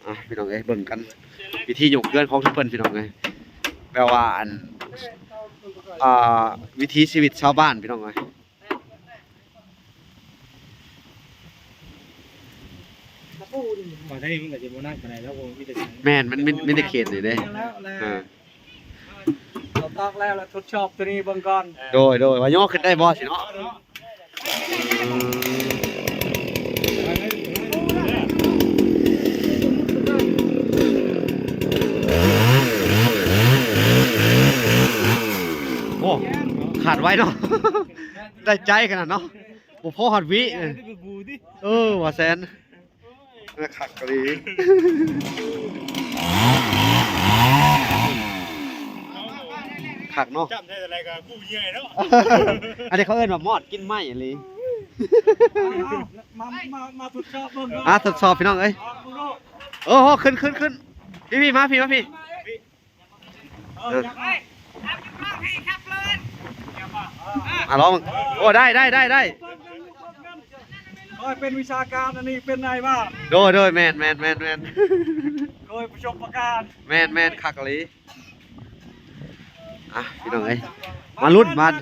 ອ່ະ ພີ່ນ້ອງເອີຍ ເບິ່ງກັນ ວິທີຍົກເຮືອນຂອງເພິ່ນ ພີ່ນ້ອງເອີຍ ແບບວ່າ ອັນ ອ່າ ວິຖີຊີວິດຊາວບ້ານ ພີ່ນ້ອງເອີຍ. ມາທາງນີ້ມັນກໍຊິບໍ່ໜັກປານໃດແລ້ວ ມີແຕ່ ແມ່ນ ມັນມີ ມີແຕ່ເຂດນີ້ເດ້ ແລ້ວ ແລ້ວ ເອີ ເອົາຕອກແລ້ວ ແລ້ວທົດສອບຕົວນີ້ເບິ່ງກ່ອນ ໂດຍ ໂດຍ ວ່າຍໍຂຶ້ນໄດ້ບໍ່ຊີ້ເນາະ ໂອ້ ຂາດໄວເນາະ ໄດ້ໃຈຂະໜາດເນາະ. ບໍ່ພໍຮອດວິ ເອີ ວ່າແຊນ ຄັກອີ່ຫຼີ ຄັກເນາະ ຈ້ຳແທ້ໃດກໍກູ້ເຫຍື່ອເນາະ ອັນນີ້ເຂົາເອີ້ນວ່າມອດກິນໄມ້ອີ່ຫຼີ ມາ ມາ ມາທົດສອບເບິ່ງ ອ່າ ທົດສອບພີ່ນ້ອງເອີຍ ໂອ້ໂຫ ຂຶ້ນ ຂຶ້ນ ຂຶ້ນ ພີ່ ພີ່ ມາ ພີ່ ມາ ພີ່. ເອີ ອ່ະ ລອງ ໂອ້ ໄດ້ ໄດ້ ໄດ້ ໄດ້ ຂ້ອຍເປັນວິຊາການ ອັນນີ້ເປັນນາຍບ້ານ ໂດຍ ໂດຍ ແມ່ນ ແມ່ນ ແມ່ນ ແມ່ນ ໂດຍປະສົບປະການ ແມ່ນໆ ຄັກອີ່ຫຼີ. ອ່ະ ພີ່ນ້ອງເອີຍ ມາລຸ້ນບາດ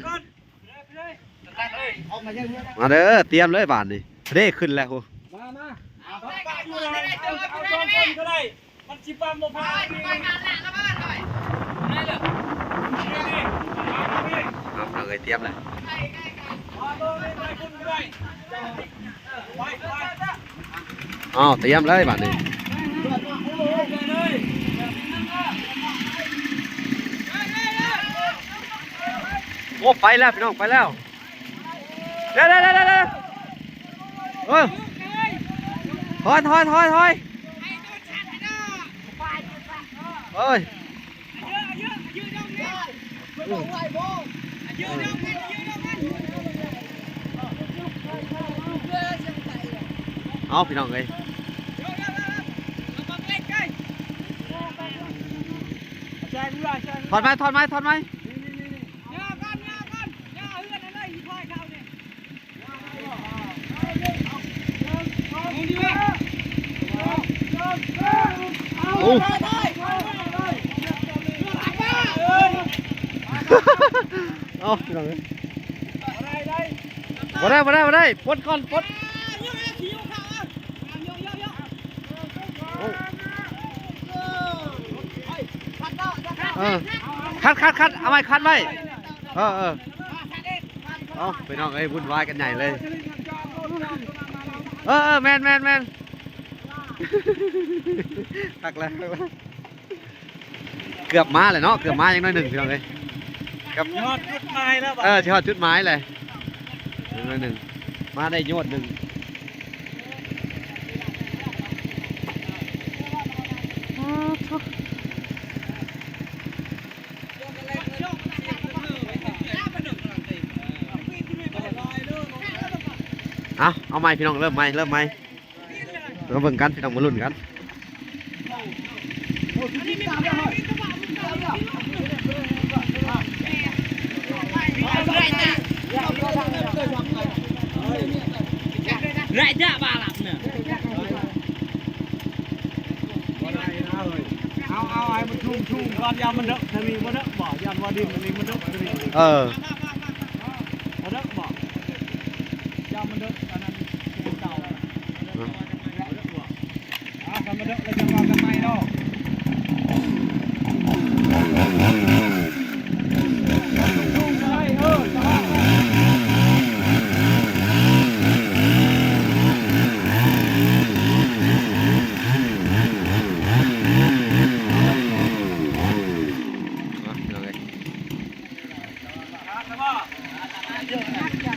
ມາເດີ ຕຽມເລີຍບາດນີ້ ເດ້ ຂຶ້ນແລ້ວພຸ້ນ ມາ ມາ ເອົາສອງຄົນກໍໄດ້ ມັນຊິປ້ຳບໍ່ຜ່ານ ນີ້ ນີ້ ນີ້ ເອົາ ພີ່ນ້ອງເອີຍ ຕຽມແລ້ວ ມາໂຕນີ້ໄປພຸ້ນກໍໄດ້ ໄປ ໄປ ອ້າວ ຕຽມເລີຍບາດນີ້ ໂອ້ ໄປແລ້ວພີ່ນ້ອງ ໄປແລ້ວ ເອີ ຖອຍ ຖອຍ ຖອຍ ຖອຍ ເອີຍ. ເອົາ ພີ່ນ້ອງເອີຍ ຖອດໄມ້ ຖອດໄມ້ ຖອດໄມ້. ໂອ້ ເອົາ ພີ່ນ້ອງເອີຍ ບໍ່ໄດ້ ບໍ່ໄດ້ ບໍ່ໄດ້ ປົດກ່ອນ ປົດ ໂອ້ ເອີ ຄັດ ຄັດ ຄັດ ເອົາໄວ້ ຄັດໄວ້ ເອີ ເອີ. ເອົ້າ ພີ່ນ້ອງເອີຍ ວຸ້ນວາຍກັນໃຫຍ່ເລີຍ ເອີ ເອີ ແມ່ນ ແມ່ນ ແມ່ນ ຄັກແລ້ວ ຄັກແລ້ວ ເກືອບມາແລ້ວເນາະ ເກືອບມາຍັງໜ້ອຍໜຶ່ງ ພີ່ນ້ອງເອີຍ ເກືອບ ຊິຮອດຈຸດໝາຍແລ້ວ ເອີ ຊິຮອດຈຸດໝາຍແລ້ວ ຍັງໜ້ອຍໜຶ່ງ ມາໄດ້ໂຍດໜຶ່ງ. ເອົາ ເອົາໃໝ່ພີ່ນ້ອງ ເລີ່ມໃໝ່ ເລີ່ມໃໝ່ ມາເບິ່ງກັນພີ່ນ້ອງ ມາລຸ້ນກັນ. ເອົາ ເອົາໃຫ້ມັນສູງໆກ່ອນ ຢ້ານມັນເດິກທາງນີ້ບໍ່ເດິກບໍ່ ຢ້ານວ່າດິນອັນນີ້ມັນເດິກທາງນີ້ ເອີ ບໍ່ເດິກບໍ່ ຢ້ານມັນເດິກອັນນັ້ນເກົ່າ ເອົາ ຄັນມັນເດິກແລ້ວຈັ່ງວ່າກັນໃໝ່ເນາະ.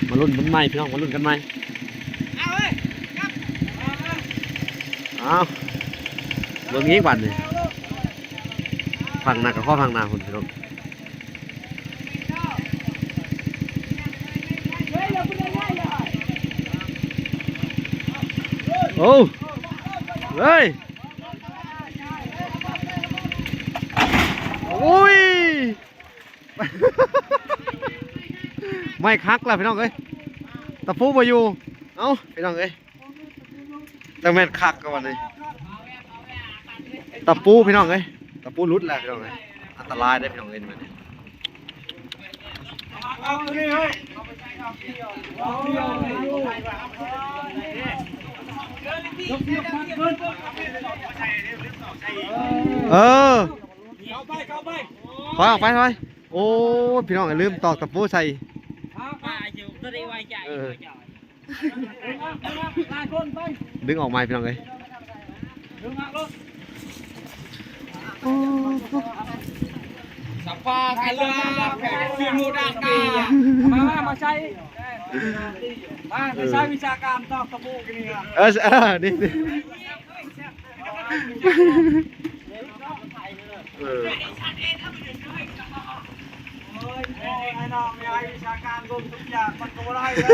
ມາລຸ້ນກັນໃໝ່ພີ່ນ້ອງ ມາລຸ້ນກັນໃໝ່ ເອົາ ເບິ່ງອີກບາດນີ້ ຝັ່ງໜ້າກໍຂໍຝັ່ງໜ້າພຸ້ນພີ່ນ້ອງ. ໂອ້ ເຮີ້ຍ ໂອ້ຍ ໄມ້ຄັກແລ້ວພີ່ນ້ອງເອີຍ ຕະປູບໍ່ຢູ່ ເອົ້າ ພີ່ນ້ອງເອີຍ. ຈັກແມ່ນຄັກກະບັດນີ້ ຕະປູພີ່ນ້ອງເອີຍ ຕະປູຫຼຸດແລ້ວພີ່ນ້ອງເອີຍ ອັນຕະລາຍເດ້ພີ່ນ້ອງເອີຍ ນີ້ ເອີ ຖອຍອອກໄປ ຖອຍ ໂອ້ຍ ພີ່ນ້ອງເອີຍ ລືມຕອກຕະປູໃສ່ ເອີ. ດຶງອອກໃໝ່ພີ່ນ້ອງເອີຍ ສະພາກັນເລີຍ ຄືໝູ່ດັກກາ ມາ ມາ ມາໃຊ້ ມາ ໄປໃຊ້ວິຊາການຕອກຕະປູກິນນີ້ ເອີ ເອີ ນີ້ ນີ້. ເອີ ໂອ້ຍ ໂອ້ຍ ໄອ້ນ້ອງ ໄປໃຫ້ວິຊາການລົງທຸກຢ່າງ ມັນກໍບໍ່ໄດ້ເດ້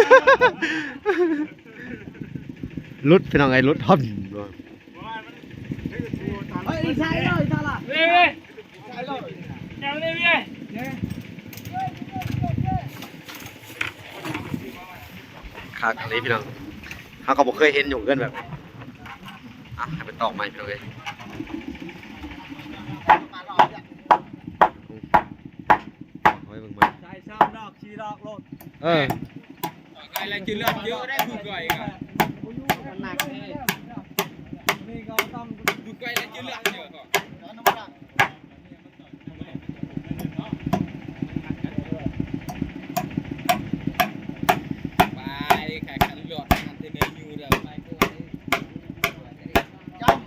ຫຼຸດພີ່ນ້ອງເອີຍ ຫຼຸດ ເຮີ້ຍ ໃສ່ເລີຍ ໃສ່ລະ ເອີ ເອີ ຄັກອີ່ຫຼີພີ່ນ້ອງ ເຮົາກໍບໍ່ເຄີຍເຫັນຢູ່ເຮືອນແບບນີ້ ອ່ະ ໃຫ້ໄປຕອກໃໝ່ພີ່ນ້ອງເອີຍ ເອີ ໄກລະຈື່ເລືອດເຢີະໄດ້ ຄືໄກກະ ມັນໜັກເດ້ ຄືໄກລະຈື່ເລືອດເຢີະກະ ໄປ ແຂ່ງຂັນລົດ ມັນຈະໄດ້ຢູ່ເດີ ໄປກ່ອນ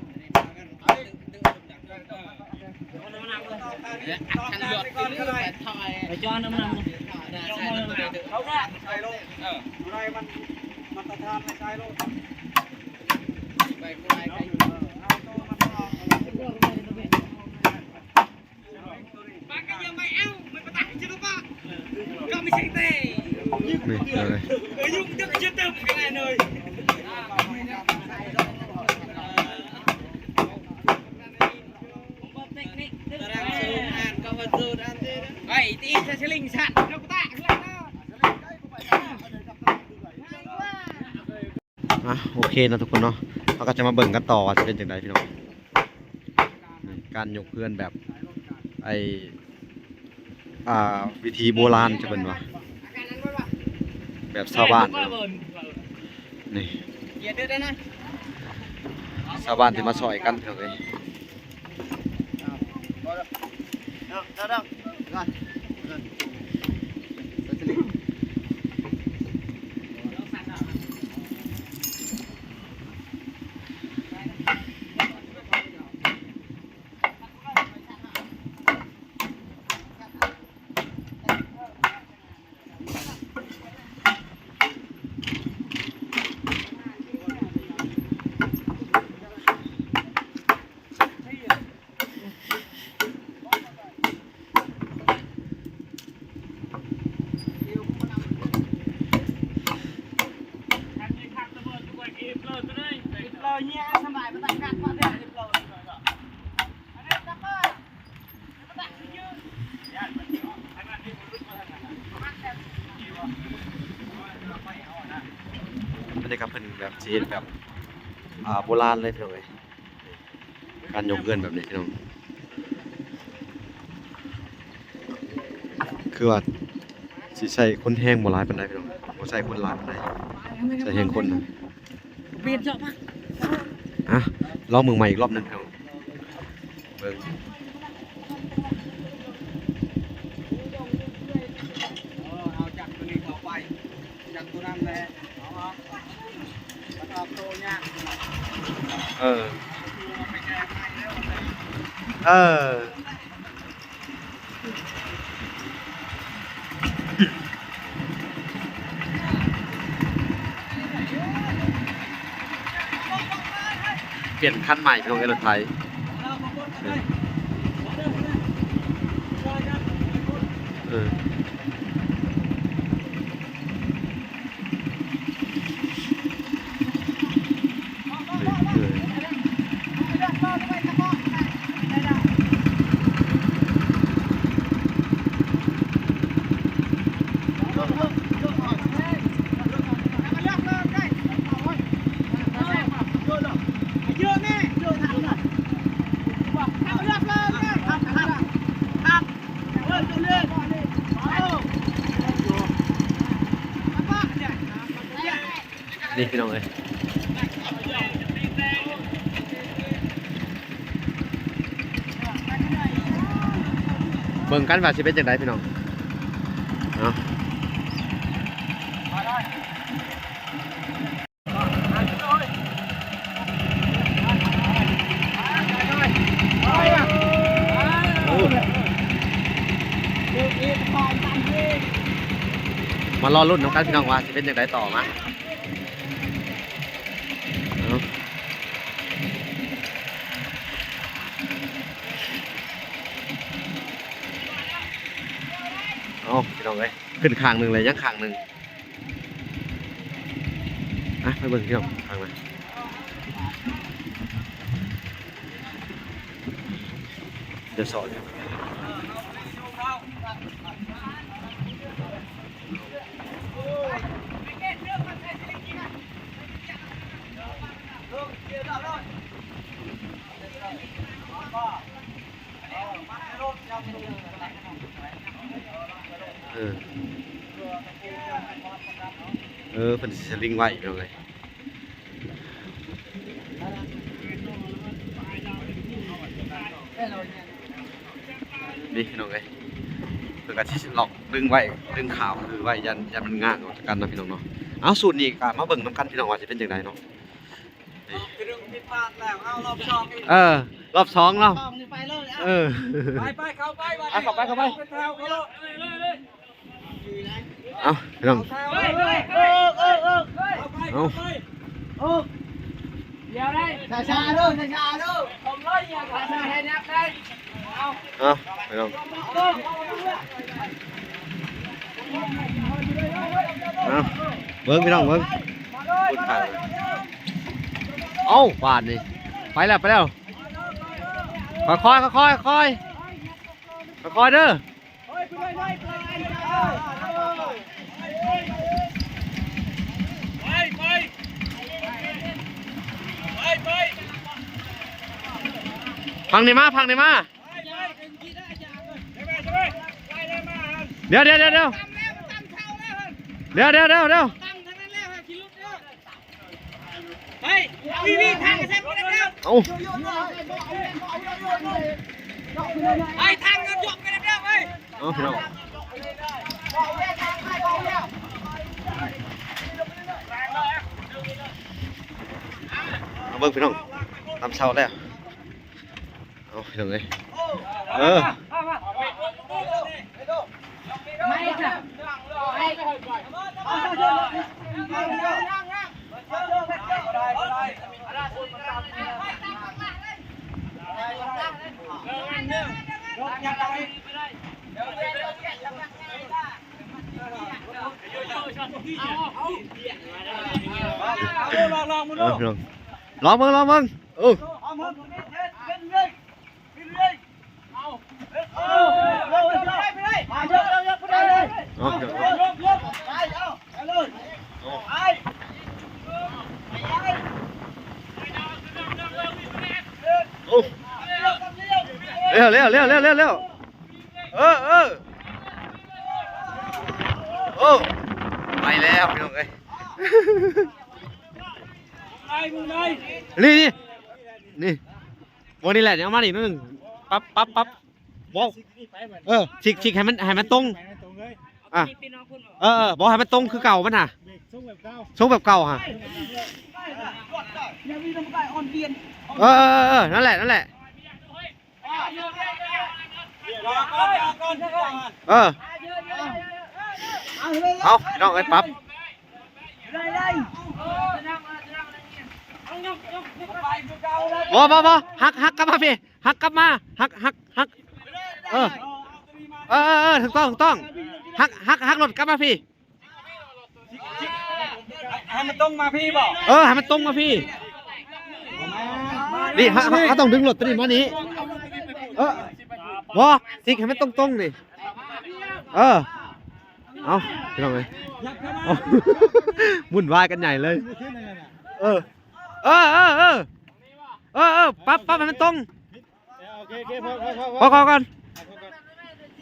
ໄປຈອນນຳນຳ ເອີ ອ່ະ ໂອເຄເນາະທຸກຄົນເນາະ ເຮົາກະຈະມາເບິ່ງກັນຕໍ່ວ່າຈະເປັນຈັ່ງໃດພີ່ນ້ອງ. ການຍົກເຮືອນແບບ ໄອ້ ອ່າ ວິທີໂບລານ ຈະເອີ້ນວ່າ ແບບຊາວບ້ານ ນີ້ ຊາວບ້ານທີ່ມາຊ່ອຍກັນເອີຍ. ອັນນີ້ກະເພິ່ນແບບຊິເຮັດແບບ ອ່າ ໂບລານເລີຍພີ່ນ້ອງເອີຍ. ການຍົກເຮືອນແບບນີ້ພີ່ນ້ອງ ຄືວ່າຊິໃຊ້ຄົນແຮງບໍ່ຫຼາຍປານໃດພີ່ນ້ອງ ບໍ່ໃຊ້ຄົນຫຼາຍປານໃດ ໃຊ້ແຮງຄົນນະ. ອ່ະ ລອງເບິ່ງໃໝ່ອີກລອບໜຶ່ງພີ່ນ້ອງ ເບິ່ງ ເອີ ເອົາຈັກໂຕນີ້ເຂົ້າໄປ ຈັກໂຕນັ້ນແຫຼະ ເອົາ ເອົາ ແລ້ວກະເອົາໂຕຍາກ ເອີ ເອີ ປ່ຽນຄັນໃໝ່ພີ່ນ້ອງເອີຍ ລົດໄຖ ເອີ. ນີ້ພີ່ນ້ອງເອີຍ ເບິ່ງກັນວ່າຊິເປັນຈັ່ງໃດພີ່ນ້ອງເນາະ. ມາລໍລຸ້ນນຳກັນພີ່ນ້ອງວ່າຊິເປັນຈັ່ງໃດຕໍ່ມາ. ເອົາ ເອົາ ພີ່ນ້ອງເອີຍ ຂຶ້ນຂ້າງໜຶ່ງແລ້ວ ຍັງຂ້າງໜຶ່ງ. ອ່ະ ໄປເບິ່ງພີ່ນ້ອງທາງນັ້ນ ດຽວສອນ. ເອີ. ເອີ ເພິ່ນຊິສະລິງໄວ້ພີ່ນ້ອງເອີຍ. ນີ້ພີ່ນ້ອງເອີຍ ເພິ່ນກໍຊິລັອກດຶງໄວ້ ດຶງຂາວຄືໄວ້ ຢ້ານ ຢ້ານມັນງາກອອກຈາກກັນນະພີ່ນ້ອງເນາະ. ເອົາ ສູດນີ້ກໍມາເບິ່ງນຳກັນພີ່ນ້ອງວ່າຊິເປັນຈັ່ງໃດເນາະ. ເອີ ລອບສອງເນາະ. ເອີ ໄປ ໄປ ເຂົ້າໄປ ເຂົ້າໄປ ເຂົ້າໄປ. ເອົາ ພີ່ນ້ອງ ເອົາ ດຽວໄດ້ ຊ້າໆເດີ ຊ້າໆເດີ ຜົມຮ້ອຍ ຢ່າ ຊ້າໆ ໃຫ້ນັບໄດ້. ເອົາ ເອົາ ພີ່ນ້ອງ ເອົາ ເບິ່ງພີ່ນ້ອງເບິ່ງ. ເອົາ ບາດນີ້ ໄປແລ້ວ ໄປແລ້ວ. ຄ່ອຍໆ ຄ່ອຍໆ ຄ່ອຍໆ ຄ່ອຍໆເດີ. ໄປ ໄປ ໄປ ໄປ ຝັ່ງນີ້ມາ ຝັ່ງນີ້ມາ. ດຽວ ດຽວ ດຽວ ດຽວ ດຽວ ດຽວ ດຽວ ດຽວ. ໄປ ວີ ວີ ທາງກະແຊບ ເອົາ ໄປ ທາງກະແຊບ ໄປ. ເອົາ ພີ່ນ້ອງ ມາເບິ່ງພີ່ນ້ອງ ຕຳເຊົາແລ້ວ. ເອົາ ພີ່ນ້ອງເອີຍ ເອີ ລອງເບິ່ງ ລອງເບິ່ງ ເອີ. ເອົາ ເອົາ ເລັວ ເລັວ ເລັວ ເລັວ ເລັວ ເອີ ເອີ ໂອ້ ໄປແລ້ວພີ່ນ້ອງເອີຍ. ນີ້ ນີ້ ນີ້ ບໍ່ນີ້ແຫຼະ ເອົາມານີ້ໜ້ອຍໜຶ່ງ ປັບ ປັບ ປັບ ບໍ່ ເອີ ຊິກ ຊິກໃຫ້ມັນ ໃຫ້ມັນຕົງ ອ່າ ເອີ ເອີ ບໍ່ ໃຫ້ມັນຕົງຄືເກົ່າມັນຫາ ຊົງແບບເກົ່າ ຊົງແບບເກົ່າຫາ ເອີ ເອີ ເອີ ນັ້ນແຫຼະ ນັ້ນແຫຼະ. ເອີ ເອົາ ພີ່ນ້ອງເອີຍ ປັບ ບໍ່ ບໍ່ ບໍ່ ຫັກ ຫັກກັບມາພີ້ ຫັກກັບມາ ຫັກ ຫັກ ຫັກ ເອີ ເອີ ເອີ ເອີ ຖືກຕ້ອງ ຖືກຕ້ອງ ຫັກ ຫັກ ຫັກລົດກັບມາພີ້. ໃຫ້ມັນຕົງມາພີ້ບໍ? ເອີ ໃຫ້ມັນຕົງມາພີ້. ນີ້ ເຮົາ ເຮົາ ເຮົາຕ້ອງດຶງລົດຕົວນີ້ມານີ້. ເອີ ບໍ່ ຊິກໃຫ້ມັນຕົງໆນີ້. ເອີ ເອົາ ພີ່ນ້ອງເອີຍ ເອົາ ວຸ້ນວາຍກັນໃຫຍ່ເລີຍ. ເອີ ເອີ ເອີ ປັບ ປັບໃຫ້ມັນຕົງ. ເອີ ໂອເຄ ໂອເຄ ພໍ ພໍ ພໍ ພໍ ພໍກ່ອນ ພໍກ່ອນ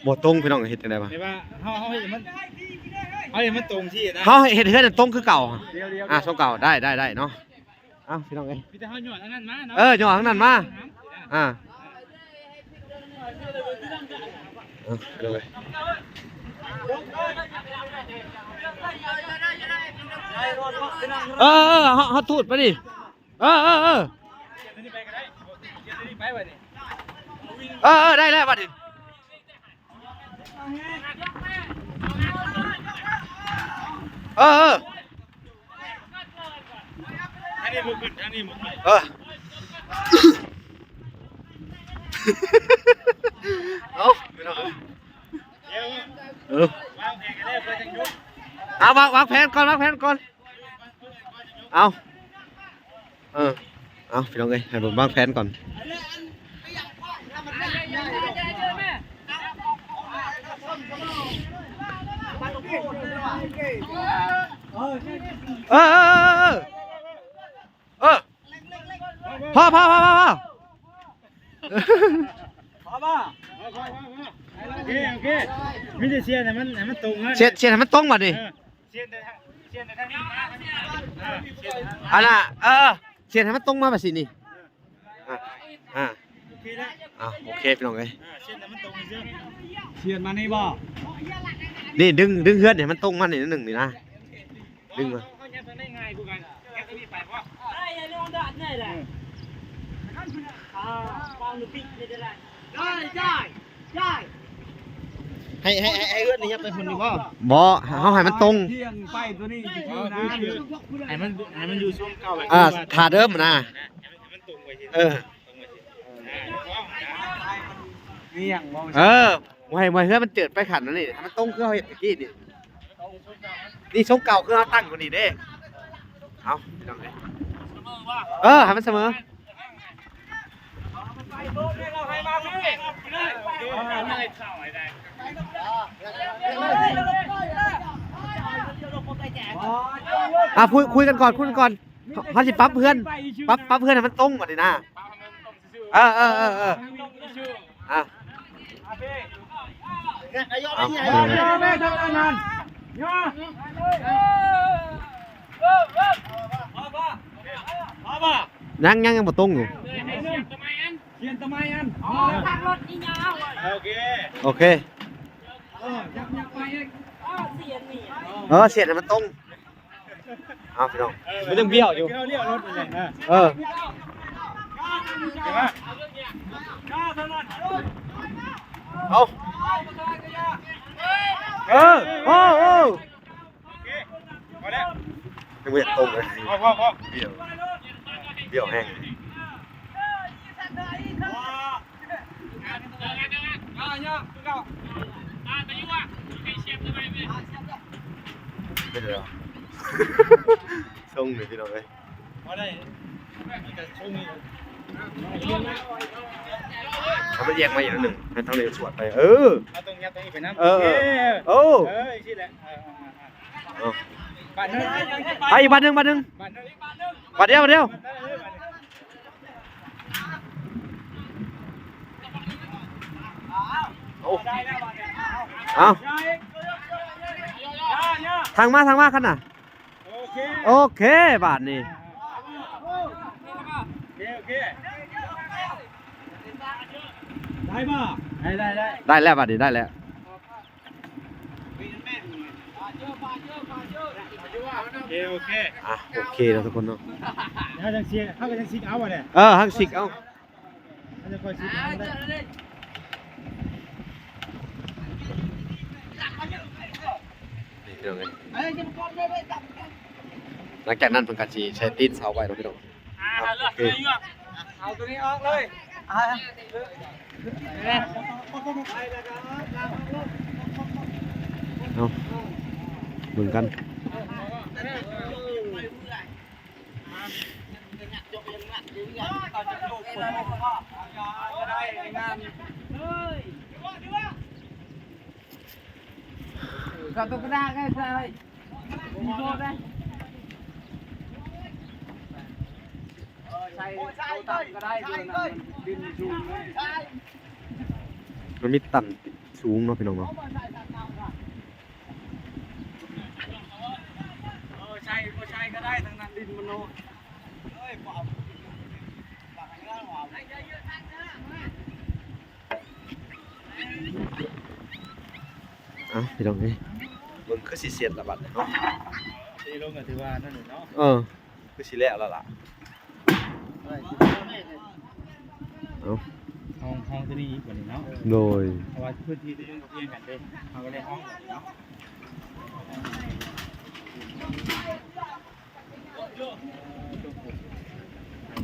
ບໍ່ຕົງ ພີ່ນ້ອງ ເຮັດຈັ່ງໃດວະ? ແຕ່ວ່າເຮົາ ເຮົາເຮັດໃຫ້ມັນ ເຮົາເຮັດໃຫ້ມັນຕົງທີ່ນະ ເຮົາເຮັດເຮືອນໃຫ້ຕົງຄືເກົ່າ. ດຽວ ດຽວ ອ່າ ຊົງເກົ່າ ໄດ້ ໄດ້ ໄດ້ເນາະ. ເອົາ ພີ່ນ້ອງເອີຍ ມີແຕ່ເຮົາຫຍອດອັນນັ້ນມາເນາະ. ເອີ ຫຍອດທາງນັ້ນມາ ອ່າ ເອົາ ພີ່ນ້ອງເອີຍ ເອີ ເອີ ເຮົາ ເຮົາຕູດໄປນີ້. ເອີ ເອີ ເອີ ເອີ ເອີ ໄດ້ແລ້ວບັດນີ້. ເອີ ເອີ ທາງນີ້ບໍ່ຂຶ້ນ ທາງນີ້ບໍ່ຂຶ້ນ. ເອີ ເອົາ ເອີ ວາງແຜນກັນແລ້ວ ເອົາ ວາງ ວາງແຜນກ່ອນ ວາງແຜນກ່ອນ. ເອົາ ເອີ ເອົາ ພີ່ນ້ອງເອີຍ ໃຫ້ເບິ່ງວາງແຜນກ່ອນ. ເອີ ເອີ ເອີ ເອີ ເອີ ພໍ ພໍ ພໍ ພໍ ພໍ ພໍ ພໍ ພໍ ພໍ. ໂອເຄ ໂອເຄ ມີແຕ່ສຽນໃຫ້ມັນ ໃຫ້ມັນຕົງ. ສຽນ ສຽນໃຫ້ມັນຕົງບັດນີ້. ເອີ ສຽນແຕ່ ສຽ ອັນນ່າ ເອີ ເອີ ສຽນໃຫ້ມັນຕົງມາແບບຊີ້ນີ້ ອ່າ ອ່າ ໂອເຄແລ້ວ ອ່າ ໂອເຄພີ່ນ້ອງເອີຍ ອ່າ ສຽນໃຫ້ມັນຕົງຊື່ ສຽນມານີ້ບໍ່? ນີ້ດຶງ ດຶງເຮືອນໃຫ້ມັນຕົງມານີ້ໜ້ອຍໜຶ່ງນີ້ນະ ດຶງມາ ເຮົາ ເຮົາຍັບທາງໃນງ່າຍກວ່າກັນ ຍັບທາງນີ້ໄປບໍ່? ໄດ້ ໄດ້ ໄດ້ ໄດ້ ໃຫ້ ໃຫ້ ໃຫ້ ໃຫ້ເຮືອນນີ້ຍັບໄປພຸ້ນນີ້ບໍ່? ບໍ່ ເຮົາໃຫ້ມັນຕົງ ທຽງໄປຕົວນີ້ຊື່ໆນະ ໃຫ້ມັນ ໃຫ້ມັນຢູ່ຊ່ວງເກົ່າ ອ່າ ທ່າເດີມນະ ເອີ ນີ້ຫຍັງບໍ່? ເອີ ບໍ່ໃຫ້ ບໍ່ໃຫ້ເຮືອນມັນເຈີດໄປຂັ້ນນັ້ນນີ້ ໃຫ້ມັນຕົງຄືເຮົາເຮັດຕະກີ້ນີ້ ນີ້ຊົງເກົ່າຄືເຮົາຕັ້ງຢູ່ນີ້ເດ້ ເອົາ ເອີ ໃຫ້ມັນສະເໝີ ອ່ະ ຄຸຍ ຄຸຍກັນກ່ອນ ຄຸຍກັນກ່ອນ ເຮົາຊິປັບເຮືອນ ປັບ ປັບເຮືອນໃຫ້ມັນຕົງບັດນີ້ນະ ເອີ ເອີ ເອີ ເອີ ອ່ະ ເອົາ ຍັງ ຍັງ ຍັງບໍ່ຕົງຢູ່ ໂອເຄ ໂອເຄ ເອີ ສຽນໃຫ້ມັນຕົງ ເອົາ ພີ່ນ້ອງ ມັນຍັງບ້ຽວຢູ່ ເອີ ເອີ ເອົາ ເອີ ໂອ້ ໂອ້ ຍັງບໍ່ຢາກຕົງເລີຍ ພໍ ພໍ ພໍ ບ້ຽວ ບ້ຽວແຮງ ເປັນແນວໃດ ຊົງນີ້ພີ່ນ້ອງເອີຍ ເອົາມັນແຍກມາອີກໜ້ອຍໜຶ່ງ ໃຫ້ທາງນີ້ສວດໄປ ເອີ ເຮົາຕ້ອງຍັດຕົງນີ້ໄປນຳ ເອີ ເອີ ເອີ ເອີ ຈັ່ງຊີ້ແຫຼະ ເອີ ເອີ ເອົາ ບາດໜຶ່ງ ໄປອີກບາດໜຶ່ງ ບາດໜຶ່ງ ບາດໜຶ່ງ ບາດດຽວ ບາດດຽວ ເອົາ ເອົາ ທາງມາ ທາງມາ ຄັນນະ ໂອເຄ ໂອເຄ ບາດນີ້ ໂອເຄ ໂອເຄ ໄດ້ບໍ່? ໄດ້ ໄດ້ ໄດ້ ໄດ້ແລ້ວ ບາດນີ້ໄດ້ແລ້ວ ໂອເຄ ໂອເຄ ອ່ະ ໂອເຄເນາະທຸກຄົນເນາະ ເຮົາຈັ່ງຊິ ເຮົາກໍຈັ່ງຊິເອົາ ເອີ ເຮົາຊິເອົາ ເຮົາຈະຄ່ອຍຊິເອົາ ນີ້ພີ່ນ້ອງເອີຍ ຫຼັງຈາກນັ້ນເພິ່ນກໍຊິໃສ່ຕີນເສົາໄວ້ເນາະພີ່ນ້ອງ ອ່າ ເອົາ ໂອເຄ ເອົາຕົວນີ້ອອກເລີຍ ອ່າ ເອົາ ເບິ່ງກັນ ເອົາຕົວກະດາດໄດ້ ໃສ່ ມີໂຊໄດ້ ເອີ ໃສ່ ເອົາຕຳກໍໄດ້ ເດີນະ ມັນດິນມັນສູງ ມັນມີຕັນສູງເນາະ ພີ່ນ້ອງເນາະ ເອີ ໃສ່ ບໍ່ໃສ່ກໍໄດ້ ທາງນັ້ນດິນມັນໂນ ອ່ະ ພີ່ນ້ອງເອີຍ ເບິ່ງຄືຊິເສັດລະບັດນີ້ເນາະ ເທລົງກໍຖືວ່ານັ້ນເນາະ ເອີ ຄືຊິແລ້ວລະລະ ເອົາ ຫ້ອງ ຫ້ອງຕົວນີ້ອີກບັດນີ້ເນາະ ໂດຍ ເພາະວ່າພື້ນທີ່ຕົວນີ້ມັນກໍພຽງກັນເດ້ ເຮົາກໍໄດ້ຫ້ອງເນາະ.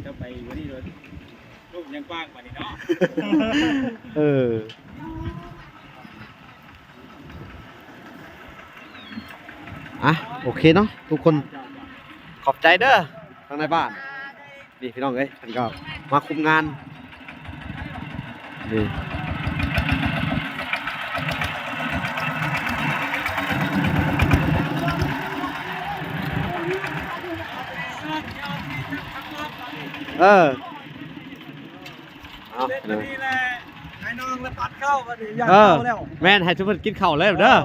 ເຈົ້າໄປມື້ນີ້ໂລດ ລູກຍັງກວ້າງປານນີ້ເນາະ ເອີ ອ່ະ ໂອເຄເນາະທຸກຄົນ ຂອບໃຈເດີ ທາງນາຍບ້ານ. ນີ້ພີ່ນ້ອງເອີຍ ເພິ່ນກໍມາຄຸມງານ ນີ້ ເອີ ເອົາ ເອີ ແມ່ນ ໃຫ້ທຸກຄົນກິນເຂົ້າເລີຍເດີ ເອີ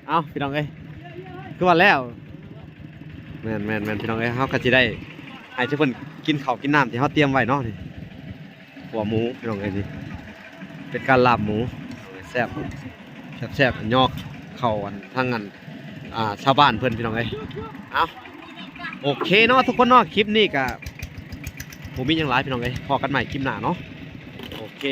ເອົາ ພີ່ນ້ອງເອີຍ ຄືວ່າແລ້ວ ແມ່ນໆໆ ພີ່ນ້ອງເອີຍ ເຮົາກໍຊິໄດ້ໃຫ້ເພິ່ນກິນເຂົ້າກິນນ້ຳທີ່ເຮົາຕຽມໄວ້ເນາະນີ້ ຂົ້ວໝູພີ່ນ້ອງເອີຍ ນີ້ເປັນການລາບໝູ ແຊບ ແຊບໆ ຍອກເຂົ້າອັນທາງອັນ ອ່າ ຊາວບ້ານເພິ່ນພີ່ນ້ອງເອີຍ ເອົ້າ ໂອເຄເນາະທຸກຄົນເນາະ ຄລິບນີ້ກະບໍ່ມີຫຍັງຫຼາຍພີ່ນ້ອງເອີຍ ພໍ້ກັນໃໝ່ຄລິບໜ້າເນາະ ໂອເຄ